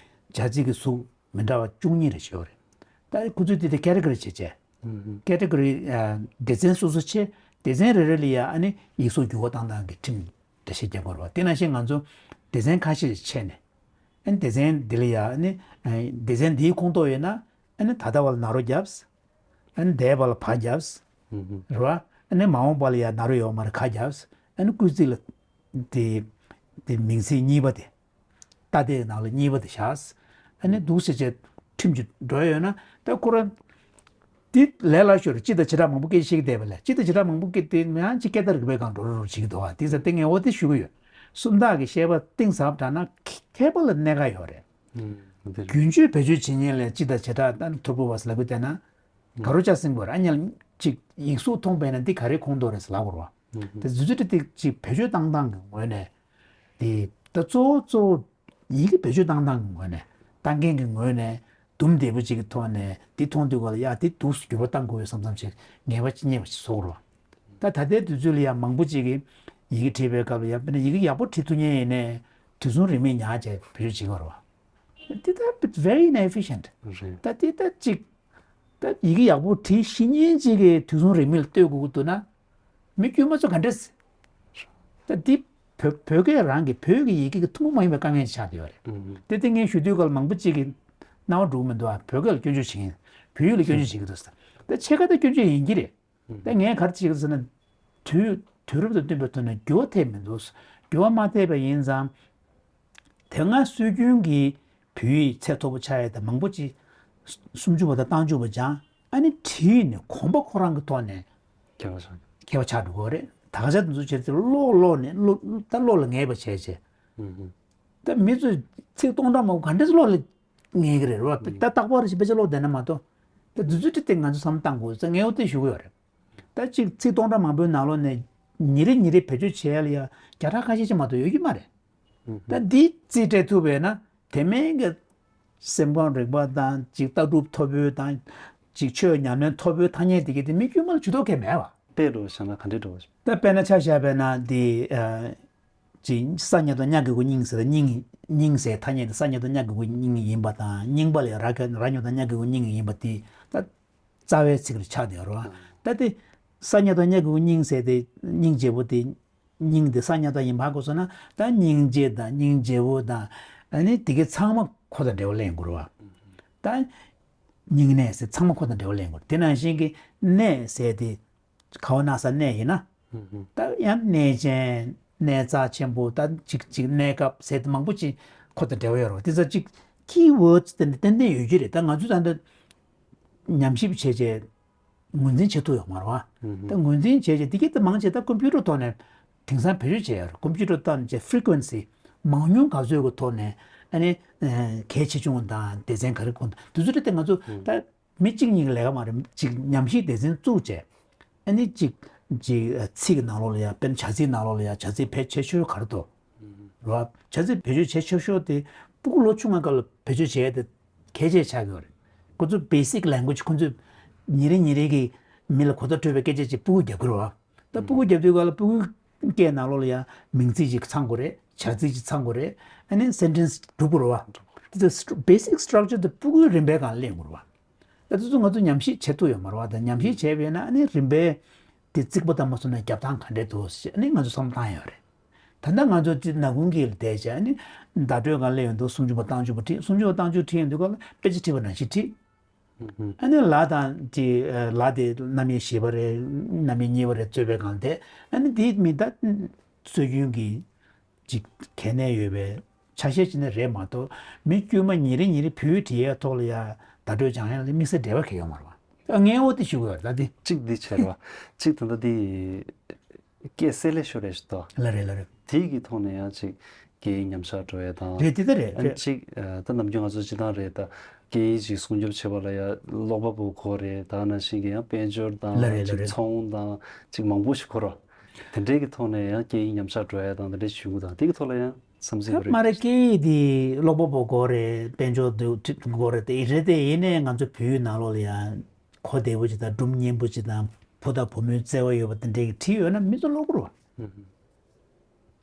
ཚིག་གི་གཟུགས་མི་འདྲ་བ་བཅུ་གཉིས་རེ་ཞིག་ཡོད་རེད། ད་ཁོ་ཚོས་དེ་དེ་ཀེ་ཊི་གོ་རི་བྱས་བྱས། ཀེ་ཊི་གོ་རི་ཨ་སྡེ་ཚན་སོ་སོ་ཕྱེ། སྡེ་ཚན་རེ་རེ་ལ་ཡ་ཨ་ནི་ཡིག་གཟུགས་འགྱུར་བ་བཏང་སྟངས་ཀྱི་ཁྲིམས་འགྲེལ་བཤད་རྒྱག་དགོས་རེད་བ། དེ་ནང་བཞིན་ང་ཚོ་སྡེ་ཚན་ཁ་ཤས་ཤིག་ཕྱེ་ནས་ཨ་ནི་སྡེ་ཚན་འདི་ལ་ཡ་ཨ་ནི་ཨ་སྡེ་ཚན་འདིའི་ཁོངས་གཏོགས་ཡོད་ན་ཨ་ནི་ད་ལྟ་བ་ལ་ན་རོ་བརྒྱབ། ཨ་ནི་འདས་པ་ལ་ཕར་བརྒྱབ། རེད་བ། ཨ་ནི་མ་འོངས་པ་ལ་ཡ་ན་རོ་ཡོད་མ་རེད་ཁ་བརྒྱབ། ཨ་ནི་བསྐུལ་རྩིས་ལ་དེ་དེ་མིང་ཚིག་གཉིས་པ་དེ། ད་ལྟའི་ནང་ལ་གཉིས་པ་དེ་བཞག་ཨ་ནི་འདུག་ཟེར་བྱས་ཁྲིམས་ཀྱི་འགྲོ་ཡོད་ན་ད་ཁོ་རང་དེ་ལས་སླ་ཤོས་རེད། སྤྱི་དང་བྱེ་བྲག་མང་པོ་སྐད་ཆ་བཤད་ཀྱི་བསྡད་པ་ལས་སྤྱི་དང་བྱེ་བྲག་མང་པོ་སྐད་དེ་ཡང་ཅིག་སྐད་བརྡ་རིག་པའི་སྒང་འགྲོ་རུ་རུ་བྱེད་ཀྱི་འདུག་བ། དེ་ཚ་དེ་ངས་འོ་དེ་ཞུ་གི་ཡོད། སུམ་རྟགས་ཀྱི་བཤད་པ་གཏིང་ཟབ་དྲགས་ན་མཁས་པ་ལ་གནད་འགག་ཡོད་རེད། རྒྱུན་སྤྱོད་བེད་སྤྱོད་བྱེད་མཁན་ལས་སྤྱི་དང་བྱེ་བྲག་ད་ཐོར་བུ་བ་ཟེར་ལབ་གི་བསྡད་ན། ག་རུ་ཅག་སེང་དགོས་ར་ཉལ་ཅིག་ཡིག་གཟུགས་མཐོང་པས་ན་འདི་ག་རེ་ཁོངས་གཏོགས་རེད་ཟེར་ལབ་དགོས་ར། དེ་རྫུ་འཕྲུལ་དེ་ཅིག་བེད་སྤྱོད་བཏང་སྟངས་ཀྱི་ངོས་ནས། དེ་ད་གཙོ་བོ་གཙོ་བོ་ཡི་གེ་བེད་སྤྱོད་བཏང་སྟངས་ཀྱི་ངོས་ནས་བཏང་མཁན་གྱི་ངོས་ནས་དུམ་བདེ་པོ་ཅིག་གི་ཐོག་ནས་འདི་མཐོང་དུས་ག་ལ་ཡ་འདི་འདུག་སེ་འགྱུར་བ་བཏང་དགོས་ཡོད་བསམ་བསམ་ཞིག་ངེས་པ་ཅིག་རྙེད་པ་ཞིག་བཟོ་དགོས་ར། ད་ད་ལྟའི་དུས་ཚོད་ལ་ཡ་མང་པོ་ཅིག་གིས་ཡི་གེ་བྲིས་པའི་སྐབས་ལ་ཡ་དཔེར་ན་ཡི་གེ་ཡག་པོ་བྲིས་ཐུབ་མཁན་ཡིན་ནའི་དུས་མཚུངས་རིན་མེད་ཉར་བྱས་བེད་སྤྱོད་བྱེད་དགོས་ར། འདི་ད་very inefficient། རེད། ད་འདི་ད་ཅིག་ད་ཡི་གེ་ཡག་པོ་བྲིས་ཤེས་མཁན་ཅིག་གིས་དུས་མཚུངས་རིན་མེད་ལ་ལྟོས་དགོས་ཀྱི་འདུག་ན། མི་དཀྱུས་མ་ཚོ་ག་འདྲས། ད་འདི་བོད་བོད་སྐད་རང་གི་བོད་ཀྱི་ཡི་གེ་གི་ཐུན་མོང་མ་ཡིན་པའི་དཀའ་ངལ་ཅིག་ཆགས་བསྡད་ཡོད་རེད། དེ་དེ་ངས་ཞུ་དུས་སྐབས་ལ་མང་པོ་ཅིག་གིས་སྣང་བ་འགྲོ་གི་མི་འདུག་ཨ། བོད་སྐད་ལ་སྐྱོན་བརྗོད་བྱེད་མཁན། བོད་ཡིག་ལ་སྐྱོན་བརྗོད་བྱེད་ཀྱི་འདུག་ཟེར། ད་ཕྱེད་ཀ་ད་སྐྱོན་བརྗོད་ཡིན་གྱི་རེད། ད་ངས་ག་རེ་བྱེད་ཀྱི་འདུག་ཟེར་ན། དུས་དུས་རབས་དང་བསྟུན་པའི་ཐོག་ནས་འགྱུར་བ་ཐེབས་མི་འདུག་འགྱུར་བ་མ་ཐེབས་པ་ཡིན་ཙང་། དེ་སྔ་སྲོལ་རྒྱུན་གྱི་བོད་ཡིག་ཚད་མཐོ་པོ་ཆགས་ཡས་དང་མང་པོ་ཅིག་སུམ་ཅུ་པ་དང་རྟགས་འཇུག་པ་སྦྱངས་ཨ་ནི་བྲིས་ནས་གོམ་པ་ཁོ་རང་གི་ཐོག་ནས་མཁས་པ་ཆགས་མཁས་པ་ཆགས་འགྲོ་གི་རེད། དག་ཆ་དེ་ཚོ་བྱས་ཚེ་ཀློག་ཀློག་ནས་ཀློག་ད་ཀློག་ལ་ངེས་པ་བྱས་བྱས། ད་མི་ཚོས་ཚིག་སྟོང་ཕྲག་མང་པོ་ག་འདྲས་ཀློག་ལ་ངེས་ཀྱི་རེད་རོ། ད་རྟག་པར་ཞིག་དཔེ་ཆ་ཀློག་བསྡད་ན་མ་གཏོགས། ད་དུས་ཚོད་དེ་ང་ཚོ་བསམ་བློ་བཏང་དགོས་ཟེར་ངས་འོ་དེ་ཞུ་གི་ཡོད་རེད། ད་ཅིག་ཚིག་སྟོང་ཕྲག་མང་པོའི་ནང་ལོགས་ནས་ཉིན་རེ་ཉིན་རེ་བེད་སྤྱོད་བྱེད་ཡ་ལ་ཡ་བརྒྱ་ཕྲག་ཁ་ཤས་ཅིག་མ་གཏོགས་ཡོད་ཀྱི་མ་རེད། ད་འདི་རྩིས་སྤྲད་ཐུབ་པས་ན་དེ་མིན་གྱི་སེམས་ཁམས་རིག་པ་དང་ཅིག་ལྟ་གྲུབ་མཐོ་པོའི་དང་ཅིག་ཆོས་ཉམས་ལེན་མཐོ་པོའི་ཐ་སྙད་དེ་གའི་དེ་མི་དཀྱུས་མ་ལ་ཇུས་གཏོགས་གང་ཡང་མེད་པ། དཔེ་འགྲོ་བཞག་ན་ག་འདྲས་འགྲོ་བ། ད་དཔེར་ན་ཆ་བཞག་པས་ན་འདི་ཨ། ཅིག་ས་ཉ་དང་ཉ་གི་གུ་སྙིང་ཟེར་ད་སྙིང་སྙིང་ཟེར་ཐ་སྙད་དེ་ས་ཉ་དང་ཉ་གི་གུ་སྙིང་ཡིན་པ་དང་སྙིང་པ་ལས་ར་ག་ར་ཉོ་དང་ཉ་གི་གུ་སྙིང་ཡིན་པ་དེ་ད་རྩ་བའི་ཚིག་ལ་ཆགས་བསྡད་ཡོད་རེད་བ། ད་དེ་ས་ཉ་དང་ཉ་གི་གུ་སྙིང་ཟེར་དེ་སྙིང་རྗེ་པོ་དེ་སྙིང་དེ་ས་ཉ་དང་ཡིན་པ་གོ་སོང་ན་ད་སྙིང་རྗེ་དང་སྙིང་རྗེ་པོ་དང་ཨ་ནི་དེ་གའི་ཚང་མ་ཁོ་དང་འབྲེལ་བ་ལེན་དགོས་རེད་བ། ད་སྙིང་ནད་ཟེར་ཚང་མ་ཁོ་དང་འབྲེལ་བ་ལེན་དགོས་རེད། དེ་ནང་བཞིན་གྱི་ནད་ཟེར་དེ། ཁ་བ་ན་ས་གནས་ཡིན་ན། ད་ཡང་གནས་ཆེན་གནས་རྩ་ཆེན་པོ་ད་ཅིག་ཅིག་གནས་སྐབས་ཟེར་དེ་མང་པོ་ཅིག་ཁོ་དང་འབྲེལ་བ་ཡོད་རེད་བ། དེ་ཚོ་ཅིག་key words་དེ་འདྲ་ཏན་ཏན་ཡོད་ཀྱི་རེད། ད་ང་ཚོས་ད་འདི་ཉམས་ཞིབ་བྱས་བྱས་ངོས་འཛིན་བྱེད་ཐུབ་ཡོད་མ་རེད་བ། ད་ངོས་འཛིན་བྱས་བྱས་དེ་གས་དེ་མང་ཆེ་ད་ཀམ་པུ་ཊར་ཐོག་ནས་དེང་སང་བེད་སྤྱོད་བྱས་ཡོད་རེད། ཀམ་པུ་ཊར་ཐོག་ནས་བྱས་frequency་མང་ཉུང་ག་ཚོད་ཀྱི་ཐོག་ནས་ཨ་ནི་གལ་ཆེ་ཆུང་དང་སྡེ་ཚན་ག་རེ་ཁོངས་དང་དེ་ཚོ་རེད། དེ་ང་ཚོ་ད། མི་གཅིག་གཉིས་ཀྱི་ལས་ཀ་མ་རེད། ཅིག་ཉམས་ཞིབ་སྡེ་ཚན་བཙུགས་བྱས། ཨ་ནི་ཅིག་ཅིག་ཚིག་གི་ནང་ལོགས་ལ་ཡ་དཔེར་ན་བྱ་ཚིག་ནང་ལོགས་ལ་ཡ་བྱ་ཚིག་བེད་སྤྱོད་ཆེ་ཤོས་ག་རེ་འདུག་རེད་བ། བྱ་ཚིག་བེད་སྤྱོད་བྱེད་ཆེ་ཤོས་དེ་སྤུ་གུ་ལོ་ཆུང་བའི་སྐབས་ལ་བེད་སྤྱོད་བྱས་ཏེ་གལ་ཆེ་ཆགས་ཀྱི་ཡོད་རེད། ཁོ་ཚོ་basic language་ཁོ་ཚོས་ཉིན་རེ་ཉིན་རེ་གི་མི་ལ་གོ་བརྡ་སྤྲོད་པའི་སྐད་ཆ་ཅིག་སྤུ་གུ་རྒྱབ་ཀྱི་རེད་བ། ད་སྤུ་གུ་རྒྱབ་དུས་སྐབས་ལ་སྤུ་གུའི་སྐད་ནང་ལོགས་ལ་ཡང་མིང་ཚིག་ཅིག་ཚང་དགོས་རེད། བྱ་ཚིག་ཅིག་ཚང་དགོས་རེད། ཨ་ནི་sentence་གྲུབ་དགོས་རེད་བ། དེ་ཚོ་སི་ཊྲག་basic structure་དེ་སྤུ་གུའི་རིམ་པའི་སྒང་ལ་གླེང་དགོས་རེད་བ། ད་དེ་ཚོ་ང་ཚོ་ཉམས་ཞིབ་བྱེད་ཐུབ་ཡོད་མ་རེད་བ། ད་ཉམས་ཞིབ་བྱས་པས་ན་ཨ་ནི་རིམ་པའི་དེ་རྩིག་པ་དང་མ་སོང་ན་རྒྱབ་སྟངས་ག་འདྲས་འདུག་ཟེར་ཨ་ནི་ང་ཚོ་བསམ་བློ་བཏང་ཡོད་རེད། ད་ལྟ་ང་ཚོ་ནག་ཁུང་གི་ལ་བསྡད་བྱས་ནི་བརྡ་སྤྲོད་སྒང་སླེབས་ཡོང་དུས་སུམ་ཅུ་པ་རྟགས་འཇུག་པ་བྲིས། སུམ་ཅུ་པ་རྟགས་འཇུག་བྲིས་ཡོང་དུས་སྐབས་ལ་དཔེ་ཆ་བྲིས་པ་ནང་བཞིན་བྲིས། ཨ་ནི་ལ་དང་དེ་ལ་དེ་རྣམ་དབྱེ་བཞི་པ་རེད། རྣམ་དབྱེ་གཉིས་པ་རེད། རྩོད་པའི་སྒང་དེ་ཨ་ནི་དེ་མི་ད་སྲོལ་རྒྱུན་གྱི་ཅིག་གལ་གནད་ཡོད་པའི་ཆ་ཤས་ཅིག་ནི་རེད་མ་གཏོགས། མི་དཀྱུས་མ་ཉིན་རེ་ཉིན་རེ་བོད་ཡིག་བྲིས་ཡས་ཐོག་ལ་ཡ་བརྡ་སྤྲོད་སྦྱང་ཡས་ལ་དམིགས་བསལ་འབྲེལ་བ་གང་ཡང་ཡོད་མ་རེད་པ། ངས་འོ་དེ་ཞུ་དགོས་རེད་ད་དེ། གཅིག་འདི་བྱས་རེད་པ། གཅིག་ད་ལྟ་དེ་སྐད་གསལ་ལེ་ཤོར་རེད་ཞུ་དོ། ལ་རེད་ལ་རེད། དེ་གི་ཐོག་ནས་ཡང་ཅིག་སྐད་ཡིག་ཉམས་ཆག་འགྲོ་ཡས་དང་། རེད་དེ་ད་རེད་ཨ་རེད། གཅིག་ད་ནམ་རྒྱུན་ང་ཚོ་སྤྱི་བཏང་རེད་ད། སྐད་ཡིག་ཅིག་སྲུང་སྐྱོབ་བྱེད་པ་ལ་ཡ་ཀློག་པ་པོ་དགོས་རེད། ད་ནང་བཞིན་གྱི་ཡང་དཔལ་འབྱོར་དང་ལ་རེད་ལ་ཅིག་རེད། ཚོང་དང་ཅིག་མང་པོ་ཞིག་དགོས་རེད། དེ་འདྲའི་གི་ཐོག་ནས་ཡང་སྐད་ཡིག་ཉམས་ཆག་འགྲོ་ཡ་དང་དེ་འདྲའི་ཞུ་དང་དེ་གི་ཐོག་ལ་ཡང་བསམ་ཚུལ་ད་རེད། མ་རེད། སྐད་ཡིག་དེ་ཀློག་པ་པོ་དགོས་རེད། དཔལ་འབྱོར་དེ་དགོས་རེད། དེ་རེད་དེ་ཡིན་ནའི་ང་ཚོ་བོད་ཡིག་ནང་ལོགས་ལ་ཡང་གོ་བདེ་པོ་ཅིག་དང་སྒྲུང་སྙན་པོ་ཅིག་དང་བུ་དང་བུ་མོའི་བརྩེ་བ་ཡོད་པ་དེ་འདྲའི་གི་བྲིས་ཡོད་ན་མི་ཚོ་ཀློག་གི་རེད་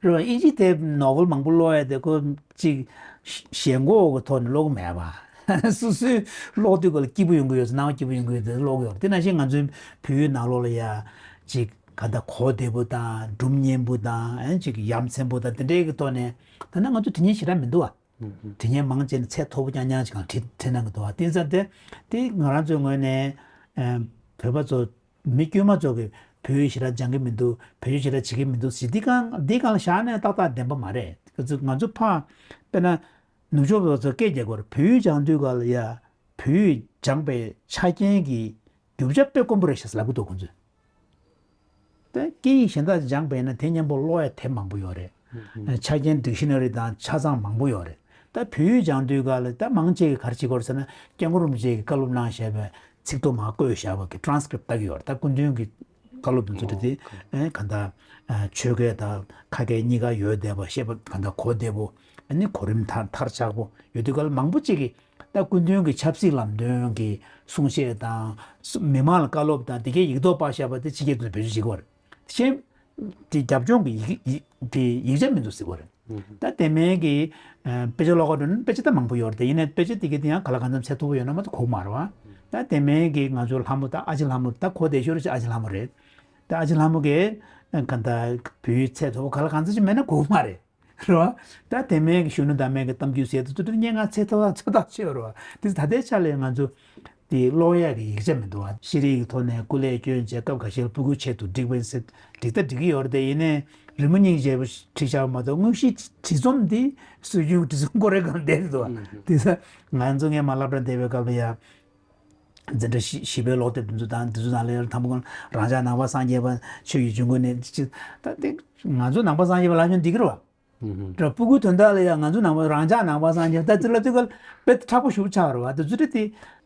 པ། རེད་པ། ཨིན་ཇི་དེབ་ནོ་ཝེལ་མང་པོ་ཀློག་ཡ་དེ་ཁོ་ཅིག་ཞེན་ཁོག་གི་ཐོག་ནས་ཀློག་གི་མེད་པ། སོ་སོའི་ཀློག་དུས་སྐབས་ལ་སྐྱིད་པོ་ཡོང་གི་ཡོད་ཚེ་སྣང་བ་སྐྱིད་པོ་ཡོང་གི་ཡོད་དེ་ཀློག་གི་ཡོད་རེད། དེ་ནང་བཞིན་ང་ཚོའི་བོད་ཡིག་ནང་ལོགས་ལ་ཡ་ཅིག་ག་ད་གོ་བདེ་པོ་དང་སྒྲུང་སྙན་པོ་དང་ཨ་ཅིག་ཡ་མཚན་པོ་དང་དེ་འདྲའི་གི་ཐོག་ནས་ད་ནི་ང་ཚོ་དེ་ཉིད་ཞེ་དྲག་མི་འདུག་ཨ། དེ་ཉིད་མང་ཆེ་ནས་ཚད་མཐོ་པོ་རྐྱང་རྐྱང་ཅིག་གང་བྲིས་བྲིས་གནང་གི་འདུག་ཨ། དེ་ཙང་དེ་དེ་ང་རང་ཚོའི་ངོས་ནས་བོད་པ་ཚོ་མི་དཀྱུས་མ་ཚོ་གིས་བོད་ཡིག་ཞེ་དྲག་སྦྱང་གི་མི་འདུག་བོད་ཡིག་ཞེ་དྲག་བྱེད་ཀྱི་མི་འདུག་ཟེར་འདི་གང་འདི་གང་ལ་བཞག་ནས་ཏག་ཏག་བདེན་པ་མ་རེད། ང་ཚོ་ང་ཚོ་ཕ་དཔེར་ན་ནུབ་ཕྱོགས་པ་ཚོ་སྐད་རྒྱག་གི་ཡོད་རེད། བོད་ཡིག་སྦྱང་དུས་སྐབས་ལ་ཡ་བོད་ཡིག་སྦྱངས་པའི་ཆ་རྐྱེན་གྱི་རྒྱུ་ཆ་དཔེ་དཀོན་པོ་རེད་ཤག་ལབ་གི་འདུག་ཁོང་ཚོས། ད་སྐད་ཡིག་གཞན་དག་སྦྱངས་པས་ན་དེ་མཉམ་པོ་ཀློག་ཡ་དེབ་མང་པོ་ཡོད་རེད། ཆ་རྐྱེན་ཌིག་ཤི་ན་རི་དང་ཆ་ཚང་མང་པོ་ཡོད་རེད། ད་བོད་ཡིག་སྦྱང་དུས་སྐབས་ལ་ད་མང་ཆེ་གི་ག་རེ་བྱེད་ཀྱི་ཡོད་རེད་ཟེར་ན་སྐྱབས་མགོན་རིན་པོ་ཆེ་གིས་བཀའ་སློབ་གནང་བཞག་པའི་ཚིག་ཐོ་མར་བཀོད་བཞག་པ་གི་ཊ་རན་སི་ཀི་རིབ་ལྟ་གི་ཡོད་རེད། ད་སྐུ་མདུན་གྱི་བཀའ་སློབ་དེ་ཚོ་རེད་དེ་ཨེ་ག་ད་ཆོས་སྐད་དང་ཁ་སྐད་གཉིས་ཀ་ཡོད་བསྡད་པ་ཤེས་པ་ག་ད་གོ་བདེ་པོ་ཨ་ནི་གོ་རིམ་མཐར་མཐར་ཆགས་པོ་ཡོད་དུས་སྐབས་ལ་མང་པོ་ཅིག་གིས། ད་སྐུ་མདུན་གྱི་ཆབ་སྲིད་ལམ་སྟོན་གྱི་གསུང་བཤད་དང་། མི་མང་ལ་བཀའ་སློབ་དང་དེ་གའི་ཡིག་ཐོག་ཕར་བཞག་པ་དེ་ཕྱི་རྒྱལ་དུ་བེད་སྤྱོད་བྱེད་ཀྱི་ཡོད་རེད། གཞན་དེ་རྒྱབ་ལྗོངས་ཀྱི་ཡིག་ཡིག་དེ་ཡིག་ཆ་མི་འདུག་ཟེར་གྱི་ཡོད་རེད། ད་དེ་མིན་གྱི་དཔེ་ཆ་ཀློག་ག་འགྲོ་ན་དཔེ་ཆ་ད་མང་པོ་ཡོད་རེད་དེ། ཡིན་ནའི་དཔེ་ཆ་དེ་གའི་དེ་ཡང་ག་ལ་གང་འཚམ་ཚད་མཐོ་པོ་ཡོད་ན་མ་གཏོགས་གོ་གི་མ་རེད་པ། ད་དེ་མིན་གྱི་ང་ཚོའི་ལྷ་མོ་ད་ཨ་ཅེ་ལྷ་མོ་ད་གོ་བདེ་ཤོས་རེད་ཅེ་ཨ་ཅེ་ལྷ་མོ་རེད། ད་ཨ་ཅེ་ལྷ་མོ་གིས་ག་ད་བོད་ཡིག་ཚད་མཐོ་པོ་ག་ལ་གང་འཚམ་ཅིག་མེད་ན་གོ་གི་མ་རེད། རེད་བ། ད་དེ་མིན་གྱི་གཞོན་ནུ་དར་མའི་གི་གཏམ་རྒྱུད་ཟེར་དུས་ཚོད་དུ་སྙན་ངག་ཚད་མཐོ་དང་ཚོད་ལྟ་ཆེ་བ་རེད་བ། དེ་ད་ལྟའི་ཆ་ལ་ང་ཚོ་དེ་ཀློག་ཡག་གི་ཡིག་ཆ་མི་འདུག་བ། ཤེས་རིག་གི་ཐོག་ནས་སྐུ་ལས་བསྐྱོན་བྱས་སྐབས་འགའ་ཤས་ལ་ཕྲུ་གུ་ཆེད་དུ་བསྒྲིགས་པ་ཡིན་ཟེར་བསྒྲིགས་ད་བསྒྲིགས་ཀྱི་ཡོད་རེད་དེ། ཡིན་ནའི་རི་མོ་སྙིང་རྗེ་པོ་བྲིས་བཞག་པ་མ་གཏོགས་དངོས་གཞིའི་བྲིས་རྩོམ་དེ་སྲོལ་རྒྱུན་གྱི་བྲིས་རྩོམ་ཀོ་རེ་གང་བསྡད་འདུག་བ། དེ་ས་ང་ཚོ་སྔས་མ་སློབ་གྲྭ་བསྡད་པའི་སྐབས་ལ་ཡ། འཛིན་གྲྭ་བཞི་བཞི་པའི་ཀློག་དེབ་དེ་ཚོ་དང་དེ་ཚོ་ནང་ལ་ཡ་དང་པོ་རང་ཅག་ནང་པ་སངས་རྒྱས་པ་ཆོས་ཀྱི་འབྱུང་ཁུངས་ནས་ཅི་ད་དེ་ང་ཚོ་ནང་པ་སངས་རྒྱས་པ་ལབ་ཡོང་འདི་གི་རེད་བ། ཨུ་ཧུ། དྲ་ཕྲུ་གུའི་དོན་དག་ལ་ཡང་ང་ཚོ་ནང་པ་རང་ཅག་ནང་པ་སངས་རྒྱས་ད་ཅི་ལབ་དུས་ཀ་དཔེ་མཁྲེགས་པོ་ཞེ་པོ་ཆགས་རེད་བ། དེ་ཚོ་དེ་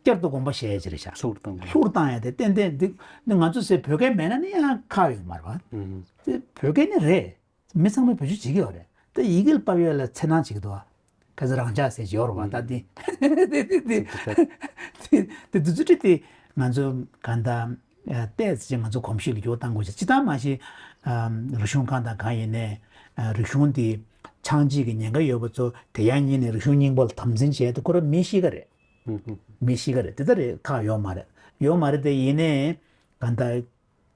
བསྐྱར་དུ་དགོངས་པ་བཞེས་ཡ་ཅིག་རེད་ཤག་ལྷུར་བཏང་དགོས། ལྷུར་བཏང་ཡ་དེ་ཏན་ཏན་འདི་འདི་ང་ཚོ་ཟེར་བོད་སྐད་མེད་ན་ནི་ཡང་ཁག་ཡོད་མ་རེད་བ། ཨུ་ཧུ། དེ་བོད་སྐད་ནི་རེད། མི་ཚང་མས་བེད་སྤྱོད་བྱེད་ཀྱི་ཡོད་རེད། དེ་ཡི་གེ་ལ་དཔག་ཡོད་ལ་འཚེར་སྣང་བྱེད་ཀྱི་འདུག་བ། ག་ཚོད་རང་ཅག་ཟེར་གྱི་ཡོད་རེད་བ། ད་དེ་དེ་དེ་དེ་དེ་དེ་དེ་ང་ཚོ་ག་ད། ཨ། ཏོག་ཙམ་ཅིག་ང་ཚོ་གོམས་གཤིས་ལ་འགྱུར་བ་གཏང་དགོས་ཤག་སྤྱིར་བཏང་མ་གཞི། ཨ། རིག་གཞུང་ཁང་དང་གང་ཡིན་ནའི། ཨ། རིག་གཞུང་དེ་ཆགས་འཇིག་གི་ཉེན་ཁ་ཡོད་པ་ཚོ་དེ་ཡང་ཉིད་ནས་རིག་གཞུང་རྙིང་པ་ལ་དམ་འཛིན་བྱས་ཏེ་ཁོ་རང་མི་ཤི་ཀ་རེད། ཧུམ་ཧུམ། མི་ཤི་ཀ་རེད། དེ་ལྟར་རེད། ཁག་ཡོད་མ་རེད། ཡོད་མ་རེད་དེ། ཡིན་ནའི་གང་ལྟར་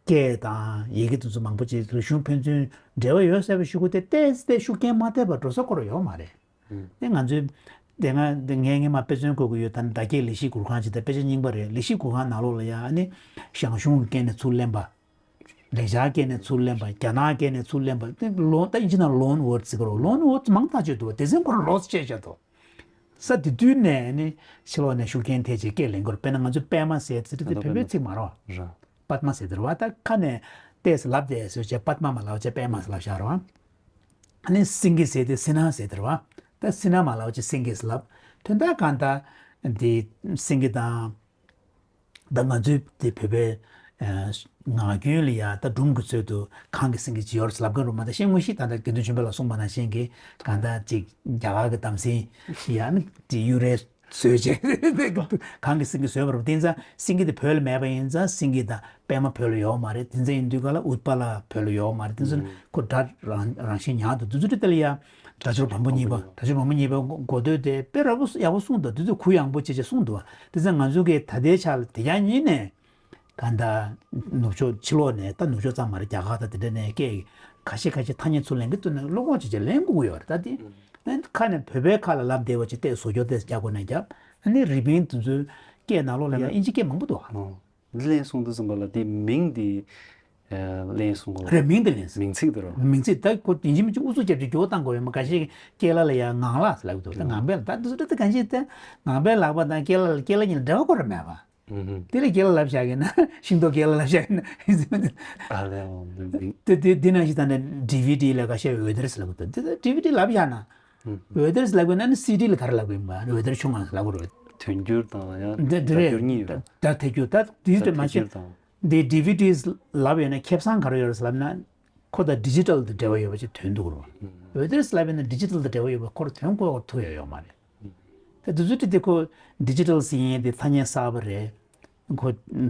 སྐད་དང་ཡི་གེ་དེ་ཚོ་མང་པོ་ཅིག་རིག་གཞུང་ཕན་ཚུན་འབྲེལ་བ་ཡོད་ཟེར་བའི་ཤོག་གུ་དེ་ཏོག་ཙམ་ཤུགས་རྐྱེན་མ་ཐེབས་པར་འགྲོ་ས་ཁོ་རང་ཡོད་མ་རེད། དེ་ང་ཚོའི་དེ་སྔ་དེ་ངས་སྔས་མ་དཔེ་མཚོན་བཀོད་ཀྱི་ཡོད། ད་ནི་བརྡ་སྐྱེལ་ལས་གཞི་གུར་ཁང་ཅིག་དང་དཔེ་ཆ་རྙིང་པ་རེད། ལས་གཞི་གུར་ཁང་ནང་ལོགས་ལ་ཡ་ཨ་ནི་ཞང་ཞུང་གི་སྐད་ནས་ཚུར་ལེན་པ། ལེགས་སྦྱར་སྐད་ནས་ཚུར་ལེན་པ། རྒྱ་ནག་སྐད་ནས་ཚུར་ལེན་པ། དེ་ལོན་ད་ཨིན་ཇི་ནང་ལོན་ཝརཌ་ཟེར་གི་རེད། ལོན་ཝརཌ་མང་ཐག་ཆོད་འདུག་དེ་ཚོ་ཁོ་རང་ལོས་ཆད་བཞག་འདུག་ས་དེ་དུས་ནས་ཨ་ནི་ཕྱི་ལོགས་ནས་ཤུགས་རྐྱེན་ཐེབས་བྱས་སྐད་ལེན་གི་རེད། དཔེར་ན་ང་ཚོ་པད་མ་ཟེར་ཚེ་དེ་བོད་པའི་ཚིག་མ་རེད་བ། ར། པདྨ་ཟེར་དེ་རེད་བ། ད་ཁ་ནས་ཏོག་ཙམ་ལབ་བསྡད་ཟེར་བྱས་པདྨ་མ་ལབ་བྱས་པད་མ་ཟེར་ལབ་བཞག་རེད་བ། ཨ་ནི་སེང་གེ་ཟེར་དེ་སེ་ན་ཟེར་དེ་རེད་བ། ད་སེ་ན་མ་ལབ་བྱས་སེང་གེ་ཟེར་ལབ། དོན་དག་གང་ལྟར་འདི་སེང་གེ་དང་། ད་ང་ཚོའི་དེ་བོད་པའི་ཨ་ངག་རྒྱུན་ལ་ཡ་ད་སྒྲུང་གི་ཚུལ་དུ་གངས་ཀྱི་སེང་གེ་ཅིག་ཡོད་རེད་ལབ་མཁན་རེད་མ་གཏོགས། ཤེས་དངོས་གཞི་ད་ལྟ་དགེ་འདུན་ཆོས་འཕེལ་ལགས་གསུངས་པ་ནང་བཞིན་གྱི་གང་ལྟར་ཅིག་རྒྱ་གར་གྱི་གཏམ་སྲིད་ཡ་ནི་དེ་གཡུ་རལ་བཟོས་བྱས་གངས་ཀྱི་སེང་གེ་བཟོས་པ་རེད། དེ་ཙང་སེང་གེ་དེ་བོད་ལ་མེད་པ་ཡིན་ཙང་སེང་གེ་དང་པད་མ་བོད་ལ་ཡོད་མ་རེད། དེ་ཙང་ཡིན་དུས་ག་ལ་ཨུཏྤ་ལ་བོད་ལ་ཡོད་མ་རེད། དེ་ཚོ་ཁོ་སྒྲ་རང་རང་བཞིན་ཉག་འདུག་དེ་ཚོ་དེ་ལ་ཡ་སྒྲ་སྦྱོར་བམ་པོ་གཉིས་པ། སྒྲ་སྦྱོར་བམ་པོ་གཉིས་པའི་གོ་ཐོས་དེ་དཔེ་ར་བོ་ཡག་པོ་གསུངས་འདུག་དེ་ཚོ་གུ་ཡངས་པོ་བྱས་བྱས་གསུངས་འདུག་དེ་ཙང་ང་ཚོ་གིས་ད་ལྟའི་ཆ་ལ་དེ་ཡང་ཉིད་ནས་ གང་ལྟར་ནུབ་ཕྱོགས་ཕྱི་ལོགས་ནས། ད་ནུབ་ཕྱོགས་ཙམ་མ་རེད། རྒྱ་གར་དང་དེ་འདྲ་ནས་སྐད་ཁ་ཤས་ཁ་ཤས་ཐ་སྙད་ཚུར་ལེན་གྱི་འདུག་ན་བློ་ཁོག་ཅིག་ཅིག་ལེན་དགོས་ཀྱི་ཡོད་རེད། ད་དེ་ཨ་ནི་ཁ་ནས་བོད་པའི་ཁ་ལ་ལབ་བསྡད་པ་ཅིག་སྟེ་བཟོ་བཅོས་ཏོག་ཙམ་རྒྱག་དགོས་ན་རྒྱབ། ཨ་ནི་རི་པིན་དེ་ཚོའི་སྐད་ནང་ལོགས་ལ་ཡང་དབྱིན་ཇི་སྐད་མང་པོ་འདུག་ཨ། འདི་ལན་གསུང་དུས་ཙམ་པ་ལ་དེ་མིང་དེ་ལན་གསུང་གོ། རེད། མིང་དེ་ལན་གསུང་། མིང་ཚིག་དེ་རོ། མིང་ཚིག་ད་ཁོ་དབྱིན་ཇི་མི་གཅིག་ཨུ་ཚུགས་རྒྱབ་ཀྱི་འགྱུར་བ་བཏང་དགོས་ཡོད་མ། འགའ་ཤས་སྐྱེས་ལ་ལ་ཡང་ངང་ལགས་ཟེར་ལབ་ཀྱི་འདུག་ད་ངང་པས་ལ། ད་འདི་ཚོ་ད་གང་ཞིག་ད་ངང་པས་ལགས་པ་དང་སྐྱེས་ལ་ལ་སྐྱེས་ལ་གཉིས་ལ་འབྲེལ་བ་ཁོ་ར་མེད་པ། ཨུ་ཧུ། དེ་ལ་སྐྱེས་ལ་ལབ་བཞག་གི་ན། ཤིང་ཏོག་སྐྱེས་ལ་ལབ་བཞག་གི་ན། ཨ་ལས་འོ་འདི་འདི། དེ་དེ་དེ་ནང་བཞིན་ད་ནི་ཌི་ཝི་ཌི་ལ་འགའ་ཤས་འོད་སྡེར་ཟེར་ལབ་ཀྱི་འདུག་དེ་ཌི་ཝི་ཌི་ལབ་བཞག་ན། ཨུ་ཧུ། འོད་སྡེར་ཟེར་ལབ་དགོས་ན་ནི་སི་ཌི་ལ་ག་རེ་ལབ་དགོས་ཡིན་པ། འོད་སྡེར་ཆུང་ང་ལབ་དགོས་རེད། དོན་འགྱུར་དང་ཡང་དེ་དེ་སྒྲ་རེད། སྒྱུར་གཉིས་ཡོད། ད་ད་དེ་སྒྱུར་ད་དེ་ད་དེ་མ་དོན་བྱས། འགྱུར་དང་། འདི་ཌི་ཝི་ཌི་ལབ་ཡོད་ན་ཁེ་བཟང་ག་རེ་ཡོད་རེད་ཟེར་ལབ་ན། ཁོ་དང་ཌི་ཇི་ཊལ་དང་འབྲེལ་བ་ཡོད་པ་ཅིག་དོན་འདུག་རོ། འོད་སྡེར་ལབ་ཡོད་ན་ཌི་ཇི་ཊལ་དང་འབྲེལ་བ་ཡོད་པ་ཁོར་དོན་གོ་ཐུབ་ཡ་ཡོད་མ་རེད། ད་དེ་ཚོ་དེ་ཁོ་ཌི་ཇི་ཊལ་ཟེར་མཁན་དེ་ཐ་སྙད་གསར་པ་རེད། ཁོ་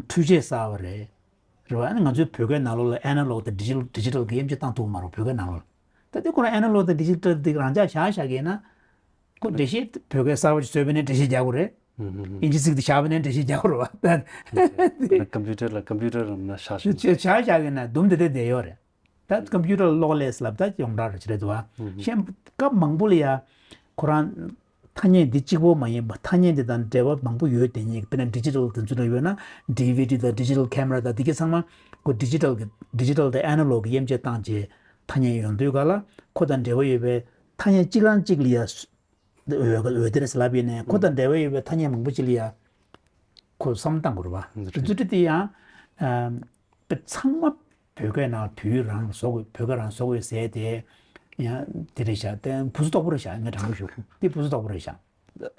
འཕྲུལ་ཆས་གསར་པ་རེད། རེད་བ། ཨ་ནི་ང་ཚོའི་བོད་སྐད་ནང་ལོགས་ལ་ཨེ་ན་ལོག་དང་ཌི་ཇི་ཊལ་ཌི་ཇི་ཊལ་གྱི་དབྱེ་འབྱེད་བཏང་ཐུབ་མ་རེད་བོད་སྐད་ནང་ལོགས་ལ། ད་དེ་ཁོ་རང་ཨེ་ན་ལོག་དང་ཌི་ཇི་ཊལ་དེ་རང་འཇགས་བཞག་བཞག་གི་ཡིན་ན། ཁོ་འགྲེལ་བཤད་བོད་སྐད་གསར་པ་ཞིག་བཟོས་པ་ནས་འགྲེལ་བཤད་རྒྱག་དགོས་རེད། ཨིན་ཇི་ཚིག་དེ་བཞག་པ་ནས་འགྲེལ་བཤད་རྒྱག་དགོས་རེད་བ། ད་ཀམ་པུ་ཊར་ལ་ཀམ་པུ་ཊར་ལ་ན་བཞག་ཤོག་བཞག་བཞག་གི་ན་དུམ་དེ་དེ་བསྡད་ཡོད་རེད། ད་ཀམ་པུ་ཊར་གློག་ཀླད་ལབ་ད་ཡོངས་གྲགས་རེད་བྱེད་རེད་འདུག་བ། གཞན་སྐབས་མང་པོ་ལ་ཡ་ཁོ་རང་ཐ་སྙད་འདི་གཅིག་པོ་མ་ཡིན་པ་ཐ་སྙད་འདི་དང་འབྲེལ་བ་མང་པོ་ཡོད་དེ་ཉིད་དཔེར་ན་ཌི་ཇི་ཊལ་དེ་ཚོ་ལ་ཡོད་ན་ཌི་ཝི་ཌི་དང་ཌི་ཇི་ཊལ་ཁེ་མ་ར་དང་འདི་གའི་ཚང་མ་ཁོ་ཌི་ཇི་ཊལ་གི་ཌི་ཇི་ཊལ་དང་ཨེ་ན་ལོག་གི་དབྱེ་འབྱེད་བཏང་རྗེས་ཐ་སྙད་ཡོང་དུས་ག་ལ་ཁོ་དང་འབྲེལ་བ་ཡོད་པའི་ཐ་སྙད་གཅིག་རང་གཅིག་ལ་ཡ། འོད་འོད་སྡེར་ཟེར་ལབ་ཡིན་ནའི་ཁོ་དང་འབྲེལ་བ་ཡོད་པའི་ཐ་སྙད་མང་པོ་ཅིག་ལ་ཡ་ཁོ་བསམ་བཏང་དགོས་རེད་བ། རེད། རྫུ་འཕྲུལ་དེ་ཡང་ཨ་ཚང་མ་བོད་སྐད་ནང་བོད་ཡིག་རང་བཟོ་དགོས་བོད་སྐད་རང་བཟོ་དགོས་ཟེར་དེ་ཡང་དེ་རེད་ཤག་དེ་བུ་གུ་དོག་པོ་རེད་ཤག་ངས་དྲང་པོ་ཞུ་དེ་བུ་གུ་དོག་པོ་རེད་ཤག་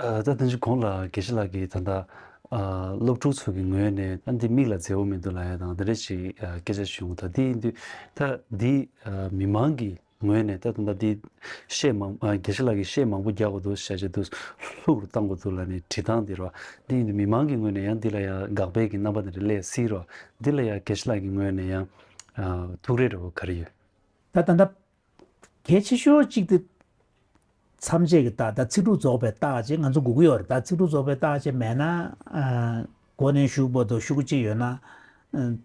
ཨ་ད་དེ་ཚོ་གོང་ལ་དགེ་བཤེས་ལགས་ཀྱིས་ད་ལྟ་ཨ་སློབ་ཕྲུག་ཚོ་གི་ངོས་ནས་ཨ་འདི་མིག་ལ་མཛེས་པོ་མི་འདུག་ལབ་ཡ་དང་དེ་འདྲ་ཞིག་ཨ་སྐད་ཆ་ཞུ་འོང་ད་དེ་ཡིན་དུས་ད་འདི་ཨ་མི་མང་གི་ངོས་ནས་ད་ད་ལྟ་འདི་བཤད་མང་ཨ་དགེ་བཤེས་ལགས་ཀྱིས་བཤད་མང་པོ་རྒྱག་དགོས་འདུག་བཤད་བྱས་འདུག་ལྷུག་རུ་བཏང་དགོས་འདུག་ལབ་ནས་དྲི་སྟངས་འདི་རོ། འདི་ཡིན་དུས་མི་མང་གི་ངོས་ནས་ཡང་འདི་ལ་ཡང་དགག་པའི་གི་རྣམ་པ་འདི་འདྲ་སླེབས་སྲིད་རོ། འདི་ལ་ཡང་དགེ་བཤེས་ལགས་ཀྱི་ངོས་ནས་ཡང་ཨ་ཐུགས་རེ་འདྲ་བོ་ག་རེ་ཡོད། ད་ད་ལྟ་གལ་ཆེ་ཤོས་གཅིག་དེ་མཚམས་བཅད་ཀྱི་རྟགས་ད་ཚིག་གྲུབ་རྫོགས་པའི་རྟགས་ཅེས་ང་ཚོ་དགོས་ཀྱི་ཡོད་རེད། ད་ཚིག་གྲུབ་རྫོགས་པའི་རྟགས་ཅེས་མེད་ན་ཨ་མགོ་ནས་གཞུག་བར་དུ་ཤོག་གུ་གཅིག་ཡོད་ན་ཨ།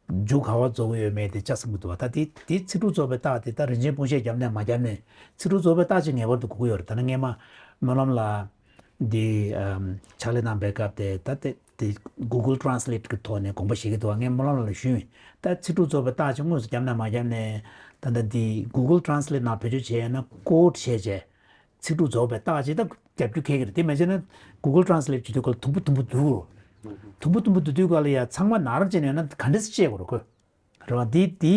མཇུག་ག་པར་རྫོགས་ཀྱི་ཡོད་མེད་དེ་ཆ་ཚང་གི་འདུག་བ། ད་དེ་དེ་ཚིག་གྲུབ་རྫོགས་པའི་རྟགས་དེ་ད་རིན་ཆེན་སྤུངས་ཤད་བརྒྱབ་ནས་མ་བརྒྱབ་ནས་ཚིག་གྲུབ་རྫོགས་པའི་རྟགས་ཅིག་ངེས་པར་དུ་དགོས་ཀྱི་ཡོད་རེད། ད་ནི་སྔས་མ་སྨོན་ལམ་ལ་འདི་ཨམ་ཕྱག་ལས་གནང་པའི་སྐབས་དེ་ད་དེ་དེ་Google Translate་གི་ཐོག་ནས་དགོངས་པ་བཞེས་ཀྱི་འདུག་བ། ངས་སྨོན་ལམ་ལ་ཞུས་ཡིན། ད་ཚིག་གྲུབ་རྫོགས་པའི་རྟགས་ཅིག་དངོས་སུ་བརྒྱབ་ནས་མ་བརྒྱབ་ནས་ད་ལྟ་འདི་Google Translate་ནང་བེད་སྤྱོད་བྱས་ཡོད་ན་quote་བྱས་བྱས། ཚིག་གྲུབ་རྫོགས་པའི་རྟགས་ཅིག་ད་རྒྱབ་རྒྱུ་ཁེལ་གི་རེད། དེ་མ་བྱས་ན་Google Translate་བྱེད་དུས་སྐབས་ལ་དུམ་བུ་དུམ་བུ་བསྡུ་དགོས། དུམ་བུ་དུམ་བུ་བསྡུ་དུས་སྐབས་ལ་ཡ་ཚང་མ་ནར་བྱས་ནས་ཡོད་ན་ག་འདྲས་སེ་བྱེད་དགོས་རེད་ཁོས། རེད་བ། འདི་འདི་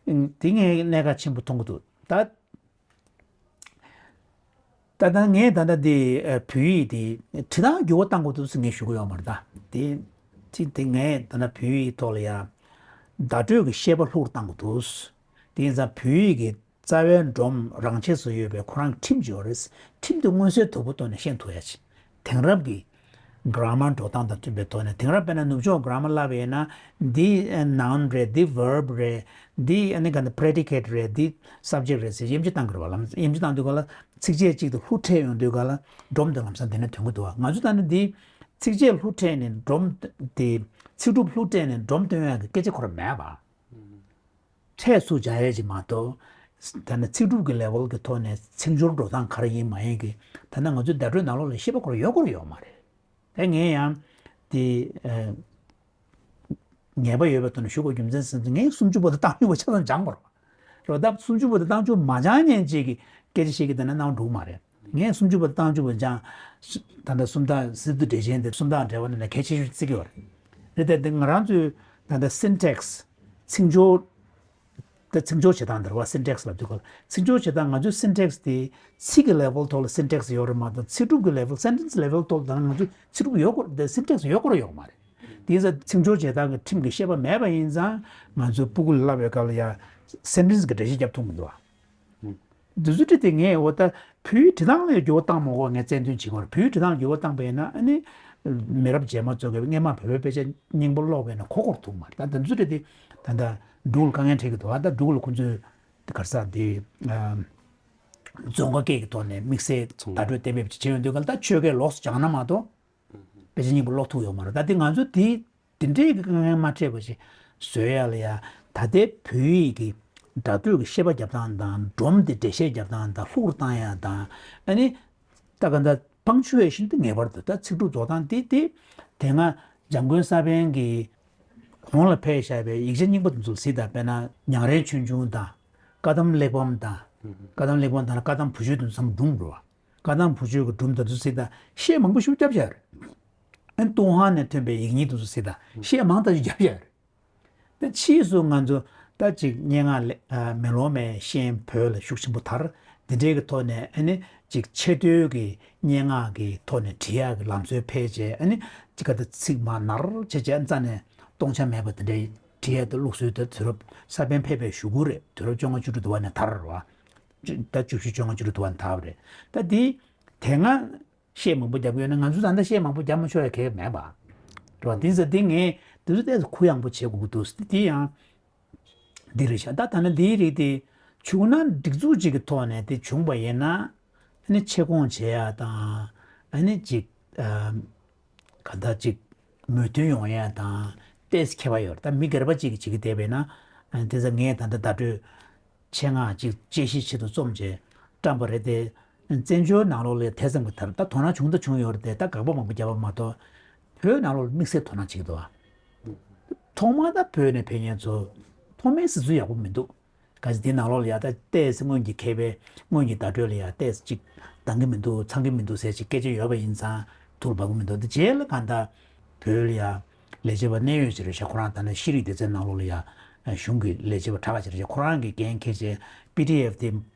འདི་ངས་གནད་འགག་ཆེན་པོ་མཐོང་གི་འདུག་ད་ད་ད་ངས་ད་ལྟ་འདི་བོད་ཡིག་འདི་བྲིས་སྟངས་འགྱུར་བ་གཏང་དགོས་འདུག་ཟེར་ངས་ཞུ་གི་ཡོད་མ་རེད། ད་འདི་ཅི་འདི་ངས་ད་ལྟ་བོད་ཡིག་ཐོག་ལ་ཡ་བརྡ་སྤྲོད་ཀྱི་ཤེས་པ་ལྷུག་གཏང་དགོས་འདུག་དེ་ཡིན་ཙང་བོད་ཡིག་གི་རྩ་བའི་སྒྲོམ་རང་ཆས་སུ་ཡོད་པའི་ཁོ་རང་ཁྲིམས་ཅིག་ཡོད་རེད། ཁྲིམས་དེ་མངོན་གསལ་དོད་པོ་ཐོག་ནས་ཤེས་ཐུབ་ཡ་ཅིག་དེང་རབས་ཀྱི་grammar་འགྲོ་སྟངས་དང་མཐུན་པའི་ཐོག་ནས། དེང་རབས་དཔེར་ན་ནུབ་ཕྱོགས་grammar་ལབ་པ་ཡིན་ན་འདི་noun་རེད། འདི་verb་རེད། འདི་ཨ་ནི་ག་འདི་predicate་རེད། འདི་subject་རེད་ཟེར་དབྱེ་འབྱེད་བཏང་གི་རེད་བ། ལམ་དབྱེ་འབྱེད་བཏང་དུས་ག་ལ་ཚིགས་བཅད་གཅིག་ཏུ་ལྷུ་འཕྲད་ཡོང་དུས་ག་ལ་སྒྲོམ་དེ་ལམ་སང་དེ་ནས་ཐོན་གི་འདུག་བ། ང་ཚོ་ད་ནི་འདི་ཚིགས་བཅད་ལྷུ་འཕྲད་ནས་སྒྲོམ་དེ་ཚིག་གྲུབ་ལྷུ་འཕྲད་ནས་སྒྲོམ་སྟོན་ཡག་གི་སྐད་ཆ་ཁོ་རང་མེད་པ། འཕྲལ་སུ་སྦྱར་ཡས་ཅིག་མ་གཏོགས། ད་ནི་ཚིག་གྲུབ་ཀྱི་level་གྱི་ཐོག་ནས་ཚིག་སྦྱོར་འགྲོ་སྟངས་ག་རེ་ཡིན་མ་ཡིན་གྱི་ད་ནི་ང་ཚོའི་བརྡ་སྤྲོད་ནང་ལོགས་ལ་ཤེས་པ་ཁོ་རང་ཡོད་ཁོ་རང་ཡོད་མ་རེད། དེ་ངས་ཡང་དེ་ཨ་ངེས་པ་ཡོད་པའི་ཐོག་ནས་ཞུ་དགོས་རྒྱུ་མཚན་ཟེར་ན་ངས་སུམ་ཅུ་པ་དང་རྟགས་ཅན་པ་ཆ་ཚང་སྦྱངས་པ་རེད། རེད་བ། ད་སུམ་ཅུ་པ་དང་རྟགས་ཅན་མ་སྦྱངས་མཁན་ཅིག་གིས་སྐད་ཆ་བཤད་ཀྱི་བསྡད་ན་སྣང་བ་འགྲོ་གི་མ་རེད། ངས་སུམ་ཅུ་པ་དང་རྟགས་ཅན་པ་སྦྱངས། ད་ལྟ་སུམ་རྟགས་སི་ཏུ་འགྲེལ་ཆེན་དེ་སུམ་རྟགས་འགྲེལ་པ་ནང་ནས་གལ་ཆེ་ཤོས་བརྩི་གི་ཡོད་རེད། རེད་དེ་དེ་ང་རང་ཚོའི་ད་ལྟ་syntax་ཚིག་སྦྱོར། ད་ཚིག་སྦྱོར་བྱེད་སྟངས་འདིར་བ་syntax་ལབ་དུས་སྐབས་ཚིག་སྦྱོར་བྱེད་སྟངས་ང་ཚོའི་syntax་དེ་ཚིག་གི་level་ཐོག་ལ་syntax་ཡོད་རེད་མ་གཏོགས་ཚིག་གྲུབ་ཀྱི་level sentence level་ཐོག་ལ་ད་ང་ཚོའི་ཚིག་གྲུབ་ཡོད་སྐོར་དེ་syntax་ཡོད་སྐོར་ཡོད་མ་རེད། དེ་ཡིན་ཙང་ཚིག་སྦྱོར་བྱེད་སྟངས་ཀྱི་ཁྲིམས་ཀྱི་ཤེས་པ་མེད་པ་ཡིན་ཙང་ང་ཚོའི་སྤུ་གུ་ལ་བསླབ་པའི་སྐབས་ལ་ཡ་sentence་གི་འགྲེལ་བཤད་རྒྱབ་ཐུབ་མི་འདུག་ཨ། འདི་ཚོ་བྲིས་ཏེ་ངས་འོ་ད་བོད་ཡིག་བྲིས་སྟངས་ལ་འགྱུར་བ་བཏང་མ་དགོས་ངས་རྩལ་འདོན་བྱེད་ཀྱི་ཡོད་རེད། བོད་ཡིག་བྲིས་སྟངས་འགྱུར་བ་བཏང་པ་ཡིན་ན་ཨ་ནི་མི་རབས་རྗེས་མ་ཚོ་གིས་སྔས་མ་བོད་པའི་དཔེ་ཆ་རྙིང་པ་ཀློག་པ་ཡིན་ན་གོ་སྐོར་ཐུབ་མ་རེད། ད་འདི་ཚོ་བྲིས་ཏེ་ད་ལྟ་འབྲུག་ལ་དཀའ་ངལ་འཕྲད་ཀྱི་འདུག་ཨ་ད་འབྲུག་ལ་ཁོ་ཚོས་ག་རེ་ཟེར་དེ་རྫོང་ཁ་སྐད་ཀྱི་ཐོག་ནས་དམིགས་བསལ་བརྡ་སྤྲོད་གཏན་འབེབས་བྱེད་ཡོང་དུས་ག་ལ་ད་ཆོས་སྐད་ལོགས་སུ་སྦྱངས་ན་མ་གཏོགས་དཔེ་ཆ་རྙིང་པ་ཀློག་ཐུབ་ཡོད་མ་རེད། ད་དེ་ང་ཚོ་དེ། དེ་འདྲའི་གི་དཀའ་ངལ་མ་འཕྲད་པ་ཞིག་བཟོ་ཡ་ལ་ཡ། ད་ལྟའི་བོད་ཡིག་གི་སྒྲ་སྡུད་ཀྱི་ཤེས་པ་རྒྱབ་སྟངས་དང་། སྒྲོམ་དེ་འགྲེལ་བཤད་རྒྱབ་སྟངས་དང་། ལྷུག་རུ་བཏང་ཡ་དང་། ཨ་ནི་ད་ག་འདྲ་པང་ཆུ་བའི་བཞིན་དུ་ངེས་པར་དུ་ད་ཚིག་གྲུབ་རྫོགས་སྟངས་དེ་དེ་དེ་སྔ་འཇམ་མགོན་གསར་པན་གྱིས་གོང་ལ་ཕེབས་བཞག་པའི་ཡིག་ཆ་རྙིང་པ་དེ་ཚོ་གཟིགས་དང་། དཔེར་ན་ཉང་རལ་ཆོས་འབྱུང་དང་། བཀའ་གདམས་གླེགས་བམ་དང་། བཀའ་གདམས་གླེགས་བམ་དང་བཀའ་གདམས་བུ་བཅོལ་དེ་ཚོ་ཚང་མ་སྒྲུང་རེད་བ། བཀའ་གདམས་བུ་བཅོལ་གྱི་སྒྲུང་དེ་ཚོ་གཟིགས་དང་། བཤད་མང་པོ་ཞིག་རྒྱབ་བཞག་རེད། ཨ་ནི་ཏུན་ཧོང་ནས་ཐོན་པའི་ཡིག་རྙིང་དེ་ཚོ་གཟིགས་དང་། བཤད་མང་དག་ཅིག་རྒྱབ་བཞག་རེད། ད་ཕྱིས་སུ་ང་ཚོ་ད་ཅིག་སྙན་ངག་ལས་ཨ་མེ་ལོང་མའི་ཤན་བོད་ལ་ཤུགས་ཆེན་པོ་དར། འདི་འདྲའི་གི་ཐོག་ནས་ཨ་ནི་ཅིག་ཆེས་མཐོའི་གི་སྙན་ངག་གི་ཐོག་ནས་བྲིས་ཡག་གི་ལམ་སྲོལ་འཕེལ་བྱས། ཨ་ནི་ཅིག་ག་ད་ཚིག་མར་ནར་བྱས་བྱས་རྩ་ནས་སྟོང་ཆ་མེད་པ་དེ་འདྲའི་བྲིས་ཡག་ད་ལུགས་སྲོལ་དེ་དུས་རབས་གསར་པའི་འཕེལ་བའི་གཞུག་གུ་རེད། དུས་རབས་བཅོ་ལྔ་བཅུ་དྲུག་དུ་བ་ནས་དར་བ། ད་བཅུ་བཞི་བཅོ་ལྔ་བཅུ་དྲུག་དུ་བ་ནས་དར་བ་རེད། ད་འདི་དེ་སྔ་བཤད་མང་པོ་རྒྱབ་ཀྱི་ཡོད་ན། ང་ཚོ་ད་ལྟ་བཤད་མང་པོ་རྒྱབ་མ་ཆོག་ཡ་གང་ཡང་མེད་པ་རེད་བ། དེ་ཚོ་དེ་ངས་དེ་ཚོ་ཏོག་ཙམ་གུ་ཡངས་པོ་བྱེད་དགོས་ཀྱི་འདུག། དེ་ཡང་འདི་རེད་ཤག། ད་ད་ནི་འདིའི་རིགས་དེ་བྱུང་ན་འགྲིག་ཚུལ་ཅིག་གི་ཐོག་ནས་དེ་བྱུང་པ་ཡིན་ན། ཨ་ནི་ཆེད་སྐྱོང་བྱེད་ཡ་དང་། ཨ་ནི་ཅིག་ཨ་ག་ད་ཅིག་མོས་མཐུན་ཡོང་ཡ་དང་ཏོག་ཙམ་ཁྱད་པར་ཡོད་རེད། ད་མི་སྒེར་པ་ཅིག་གིས་བྱེད་ཀྱི་བསྡད་པས་ན། ཨ་ནི་དེ་ཚོ་ངས་ད་ལྟ་བརྡ་སྤྲོད་ཆེད་མངགས་ཅིག་དཔྱད་གཞིའི་ཆེད་དུ་རྩོམ་བྱས་བཀྲམ་པ་རེད་དེ། བཙན་བྱོལ་ནང་ལོགས་ལ་དེ་ཙམ་གྱི་དར། ད་དོ་སྣང་བྱུང་ད་བྱུང་ཡོད་རེད་དེ། ད་དགག་པ་མང་པོ་བརྒྱབ་པ་མ་གཏོགས། བོད་ནང་ལོགས་ལ་དམིགས་བསལ་དོ་སྣང་བྱེད་ཀྱི་འདུག་ཨ། ཐོག་མར་ད་བོད་ནས་ཕེབས་མཁན་ཚོ་ཐོག་མའི་གཟིགས་ཚུལ་ཡག་པོ་མི་འདུག། གལ་སྲིད་དེ་ནང་ལོགས་ལ་ཡ་ད་ཏོག་ཙམ་སྔོན་གྱི་མཁས་པའི་སྔོན་གྱི་བརྡ་སྤྲོད་ལ་ཡ་ཏོག་ཙམ་ཅིག་འདང་གི་མི་འདུག། ཚང་གི་མི་འདུག་ཟེར་ཅིག་སྐད་ཆ་ཡོད་པ་ཡིན་ཙང་ཐུགས་ལ་བབ་ཀྱི་མི་འདུག། དེ་རྗེས་ལ་གང་ལྟར་བོད་ལ་ཡ་ལས་བྱེད་པ་གནད་ཡོད་ཅིག་རེད་ཤག། ཁོ་རང་ད་ནི་ཤེས་རིག་སྡེ་ཚན་ནང་ལོགས་ལ་ཡ་གཞུང་གི་ལས་བྱེད་པ་གྲགས་ཅིག་རེད་ཤག། ཁོ་རང་གིས་འགན་འཁྱེར་བྱས་པི་ཌི་ཨེཕ་དེ་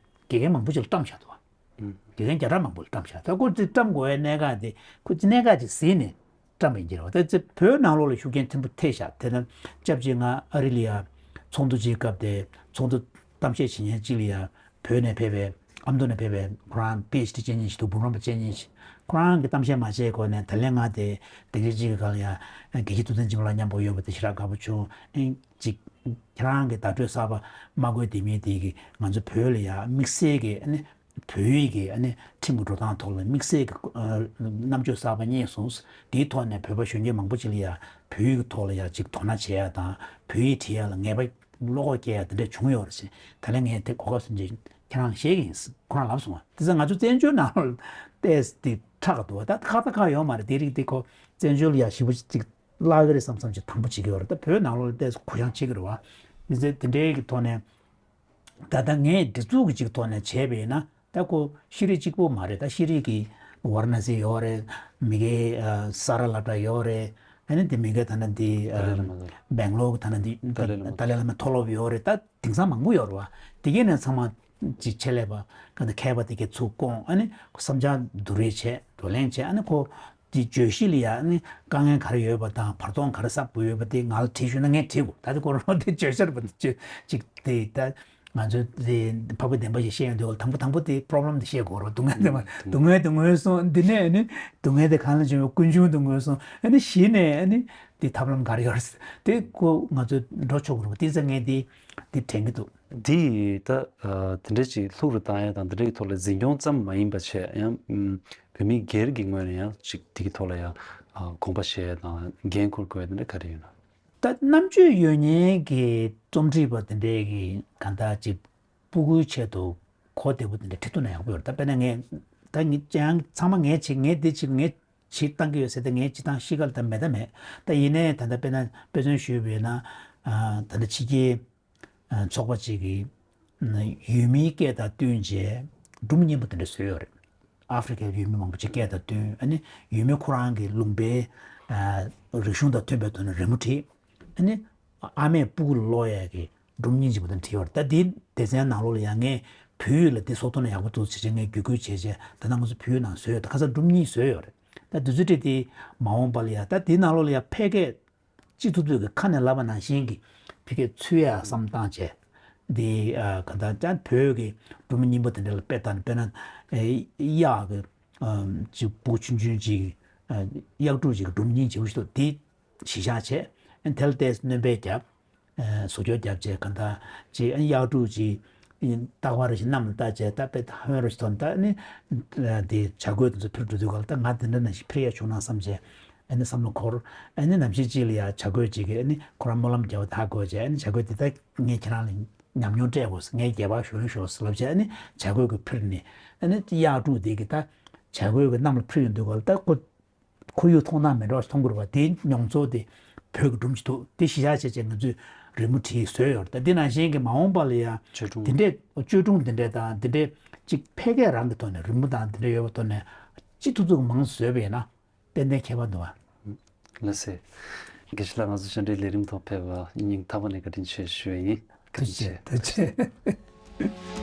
དགེ་རྒན་མང་པོ་ཅིག་ལ་བཀྲམ་བཞག་འདུག། དགེ་རྒན་བརྒྱ་ཕྲག་མང་པོ་ལ་བཀྲམ་བཞག། ད་ཁོ་ཚོས་བཀྲམ་དགོས་པའི་གནད་འགག་དེ་ཁོ་ཚོས་གནད་འགག་ཅིག་གཟིགས་ནས་བཀྲམ་པ་ཡིན་གྱི་རེད་བ། ད་ཚེ་བོད་ནང་ལོགས་ལ་ཤུགས་རྐྱེན་ཆེན་པོ་ཐེབས་ཤག། དེ་ན་སྐྱབས་རྗེ་ང་ཨ་རི་ལ་ཡ་ཚོགས་འདུ་ཅིག་སྐབས་དེ་ཚོགས་འདུ་གཏམ་བཤད་བྱེད་མཁན་ཅིག་ལ་ཡ་བོད་ནས་ཕེབས་པའི་ཨ་མདོ་ནས་ཕེབས་པའི་ཁོ་རང་པི་ཨེཆ་ཌི་བྱེད་མཁན་ཞིག་འདུག། འབུམ་རམས་པ་བྱེད་མཁན་ཞིག། ཁོ་རང་གིས་གཏམ་བཤད་མ་བྱས་གོང་ནས་ད་ལན་ང་དེ་དེ་འདྲ་ཅིག་གི་སྒང་ལ་ཡ་དགེ་བཤེས་ཐུབ་བསྟན་སྦྱིན་པ་ལགས་མཉམ་པོ་ཡོད་པ་དེ་ཞེ་དྲག་དགའ་པོ་བྱུང་། ཨེ་ཅིག་ཁྱེད་རང་གི་བརྡ་སྤྲོད་གསར་པ་མ་དགོས་དེ་མིན་དེ་གི་ང་ཚོ་བོད་ལ་ཡ་དམིགས་བསལ་གྱི་ཨ་ནི་བོད་ཡིག་གི་ཨ་ནི་ཁྲིམས་ཀྱི་འགྲོ་སྟངས་ཐོག་ལ་དམིགས་བསལ་གྱི་ཨ་རྣམ་དཔྱོད་གསར་པ་རྙེད་སོང་། དེའི་ཐོག་ནས་བོད་པ་གཞོན་སྐྱེས་མང་པོ་ཅིག་ལ་ཡ་བོད་ཡིག་གི་ཐོག་ལ་ཡ་ཅིག་དོ་སྣང་བྱེད་ཡ་དང་། བོད་ཡིག་བྲིས་ཡ་ལ་ངེས་པ་བློ་ཁོག་སྐྱེ་ཡ་དེ་འདྲ་བྱུང་ཡོད་རེད་ཟེར། ད་ལན་ངས་དེ་གོ་སྐབས་ཟིན་རྗེས་ཁྱེད་རང་ལ་བཤད་ཀྱི་ཡིན་ཟེར་ཁོ་རང་ལབ་སོང་བ། དེ་ཚོ་ང་ཚོ་བཙན་བྱོལ་ནང་ལ་ཏོག་ཙམ་དེ་ཁག་འདུག་བ། ད་ཁག་ད་ཁག་ཡོད་མ་རེད། དེ་རིགས་དེ་ཁོ་བཙན་བྱོལ་ལ་ཡ་ཞེ་པོ་ཅིག་བརླག་གི་རེད་བསམ་བསམ་ཅིག་དང་པོ་བྱེད་ཀྱི་ཡོད་རེད། ད་བོད་ནང་ལོགས་ལ་ཏོག་ཙམ་གུ་ཡངས་བྱེད་ཀྱི་རེད་བ། མི་ཚེ་དེ་འདྲའི་གི་ཐོག་ནས་ད་ལྟ་ངས་སྒྲིག་འཛུགས་ཀྱི་ཅིག་ཐོག་ནས་བྱས་པ་ཡིན་ན། ད་ཁོ་ཤེས་རིག་གཅིག་པོ་མ་རེད། ད་ཤེས་རིག་གི་ཝཱ་ར་ཎ་སི་ཡོད་རེད། མི་སྒེར་ཨ་ས་ར་སློབ་གྲྭ་ཡོད་རེད། ཨ་ནི་དེ་མི་སྒེར་ད་ལྟ་འདི་ཨ་ཏཱ་ལའི་བླ་མ་ལ། སྦེང་ལོར་གི་ད་ལྟ་འདི་ཏཱ་ལའི་བླ་མ་ཏཱ་ལའི་བླ་མའི་མཐོ་སློབ་ཡོད་རེད། ད་དེང་སང་མང་པོ་ཡོད་རེད་བ། དེ་གའི་ནས་ཚང་མ་ཅིག་ཆེད་ལས་པ་ག་འདི་མཁས་པ་དེ་གའི་ཚུར་བསྐོང་། ཨ་ནི་བསམ་འཆར་བསྡུ་རེས་བྱས། བགྲོ་གླེང་བྱས། ཨ་ནི་ཁོ་དེ་བརྗོད་གཞི་ལ་ཡ་ཨ་ནི་དཀའ་ངལ་ག་རེ་ཡོད་པ་དང་། བར་སྟོང་ག་རེ་གསར་པ་ཡོད་པ་དེ་ང་ལ་དྲིས་ཞུས་ན་ངས་བྲིས་དགོས། ད་དེ་ཁོ་རང་དེ་བརྗོད་བྱར་བ་དེ་ཅིག་དེ་ད་ང་ཚོས་དེ་འཕགས་པའི་བདེན་པ་ཞིག་བཤད་ཡོང་དུས། དང་པོ་དང་པོ་དེ་པོ་རོབ་ལེམ་དེ་བཤད་དགོས་རེད། སྡུག་བསྔལ་དེ་མ་སྡུག་བསྔལ་དེ་ངོས་བཟུང་། འདི་ནས་ཨ་ནི་སྡུག་བསྔལ་དེ་གང་ལ་བྱུང་བའི་ཀུན་འབྱུང་དེ་ངོས་བཟུང་། ཨ་ནི་གཞི་ནས་ཨ་ནི་དེ་ཐབས་ལམ་ག་རེ་ཡོད་རེད་དེ་ཁོ་ང་ཚོས་འགྲོ་ཆོག་གི་རེད་པ། དེ་ཚོ་ངས་དེ་དེ་དྲན་གྱི་འདུག། འདི་ད་ཨ་དེ་འདྲ་ཅིག་ལྷུག་རུ་བཏང་ཡ་དང་། དེ་འདྲ་གི་ཐོག་ལ་འཛིན་སྐྱོང་ཙམ་མ་ཡིན་པ་བྱས། ཡང་ཨམ་བོད་མི་སྒེར་གྱི་ངོས་ནས་ཡང་ཅིག་དེ་གི་ཐོག་ལ་ཡང་ཨ་དགོངས་པ་བཞེས་ཡ་དང་འགན་འཁུར་དགོས་ཡ་དེ་འདྲ་ག་རེ་ཡོད་ན། ད་རྣམ་དཔྱོད་ཡོད་མཁན་གྱི་རྩོམ་སྒྲིག་པ་དེ་འདྲའི་གི་གང་ལྟར་ཅིག་སྤུ་གུའི་ཆེད་དུ་གོ་བདེ་པོ་དེ་འདྲ་ཁྲིད་ཐུབ་ན་ཡག་པོ་ཡོད་རེད། ད་དཔེར་ན་ངས་ད་ངས་ཅང་ཚང་མ་ངས་བྱེད། ངས་འདི་བྱེད། ངས་བྱེད་བཏང་གི་ཡོད་ཟེར་ཏེ་ངས་བྱེད་སྟངས་གཤིས་ཀ་ལ་ད་མེད་ད་མེད། ད་ཡིན་ནའི་ད་ལྟ་དཔེར་ན་དཔེ་མཚོན་ཞུས་པ་ཡིན་ན། ཨ་ད་ལྟ་ཕྱི་རྒྱལ་ཨ་ཚོགས་པ་ཅིག་གིས་ཨ་ཡུལ་མིའི་སྐད་དང་བསྟུན་བྱས་སྒྲུང་རྙིང་པ་དེ་འདྲ་བཟོས་ཡོད་རེད། ཨ་ཧྥེ་རི་ཁའི་ཡུལ་མི་མང་པོ་ཅིག་སྐད་དང་བསྟུན། ཨ་ནི་ཡུལ་མི་ཁོ་རང་གི་ལུང་པའི་ཨ་རིག་གཞུང་དང་མཐུན་པའི་ཐོག་ནས་རི་མོ་བྲིས། ཨ་ནི་ཨ་མས་སྤུ་གུ་ལ་ཀློག་ཡས་ཀྱི་སྒྲུང་རྙིང་ཅིག་པ་དེ་བྲིས་ཡོད་རེད། ད་འདིའི་སྡེ་ཚན་ནང་ལོགས་ལ་ཡང་ངས་བོད་ཡིག་ལ་འདི་བཟོ་ཐུབ་ན་ཡག་པོ་འདུག་ཟེར་བྱས་ངས་བརྒྱུད་སྐུལ་བྱས་བྱས། ད་ལྟ་ང་ཚོ་བོད་ཡིག་ནང་བཟོས་ཡོད། ད་ཁ་སང་སྒྲུང་རྙིང་བཟོས་ཡོད་རེད། ད་དུས་ཚོད་དེ་མ་འོངས་པ་ལ་ཡ་ད་དེའི་ནང་ལོགས་ལ་ཡ་ཕལ་སྐད་ཅི་ཐུབ་ཐུབ་ཀྱི་ཁ་ནས་ལབ་པ་ནང་བཞིན་གྱི་ཕ་གིར་ཚུད་ཡ་བསམ་བཏང་བྱས། འདི་ཨ་ག་ད་ཅང་བོད་ཀྱི་སྒྲུང་རྙིང་པ་དེ་འདྲ་ལ་དཔེ་ལྟ་ན། དཔེར་ན་ཨེ་གཡག་གི་ཨམ་ཅིག་སྤུ་གུ་ཆུང་ཆུང་ཅིག་ཨ་གཡག་དྲུག་ཅིག་གི་སྒྲུང་རྙིང་བྱེད་པོ་ཞིག་འདུག། དེ་གཞི་བཞག་བྱས། ཨ་དེ་ལ་ཏོག་ཙམ་སྣོན་པ་བརྒྱབ། ཨ་བཟོ་བཅོས་བརྒྱབ་བྱས། ག་ད་ཅིག་ཨ་གཡག་དྲུག་ཅིག་རྟག་པར་རེ་བཞིན་གནམ་ལ་བལྟ་བྱས། ད་དཔེ་ད་ཧོན་རེ་བཞིན་ཐོག་ནས། ད་ཨ་ནི་དེ་བྱ་རྒོད་དེ་ཚོ་འཕུར་འགྲོ་དུས་ག་ལ་ད་ང་དེ་འདྲ་ནང་བཞིན་འཕུར་ཡ་བྱུང་ན་བསམ་བྱས། ཨ་ནི་བསམ་བློ་འཁོར། ཨ་ནི་ནམ་ཞིག་ཅིག་ལ་ཡ་བྱ་རྒོད་ཅིག་གིས་ཨ་ནི་ཁོ་རང་སྨོན་ལམ་རྒྱབ་པ་ད་དགོས་བྱས། ཨ་ནི་བྱ་རྒོད་དེ་ད་ངས་ཁྱེད་རང་ལ་ཉམས་མྱོང་སྤྲད་དགོས། ངས་རྒྱལ་བ་ཞུ་ཡིན་ཤོག་ཟེར་ལབ་བྱས། ཨ་ནི་བྱ་རྒོད་ཀྱིས་འཕུར་ནས་ཨ་ནི་གཡག་ཕྲུག་དེ་གིས་ད་བྱ་རྒོད་ཀྱི་གནམ་ལ་འཕུར་ཡོང་དུས་སྐབས་ལ་ད་ཁོ་ཁོར་ཡུག་མཐོང་སྣང་མེད་འགྲོ་ཞིག་མཐོང་གི་རེད་པ། དེའི་མྱོང་ཚོར་དེ་བོད་ཀྱི་སྒྲུང་ཞིག་འདུག་དེ་གཞི་བཞག་བྱས་བྱས་ང་ཚོས་རི་མོ་བྲིས་བཟོས་ཡོད་རེད། ད་འདི་ནང་བཞིན་གྱི་མ་འོངས་པ་ལ་ཡང་བཅོས་སྒྲུང་དེ་འདྲས་བཅོས་སྒྲུང་དེ་འདྲས་དང་དེ་འདྲས་ཅིག་ཕལ་སྐད་རང་གི་ཐོག་ནས་རི་མོ་དང་དེ་འདྲས་ཡོད་པའི་ཐོག་ནས་ཅི་ཐུབ་ཐུབ་མང་བཟོས་པ་ཡིན་ན་ཏན་ཏན་ཁྱད་པར་འདུག་ཨ། ལགས་སེ། དགེ་བཤེས་ལགས། ང་ཚོ་བཅར་འདྲིའི་ལས་རིམ་ཐོག་ཕེབས་པར་སྙིང་ཐག་པ་ནས་བཀའ་དྲིན་ཆེ་ཞུ་ཡ་ཡིན། ཐུགས་རྗེ་ཆེ། ཐུགས་རྗེ་ཆེ།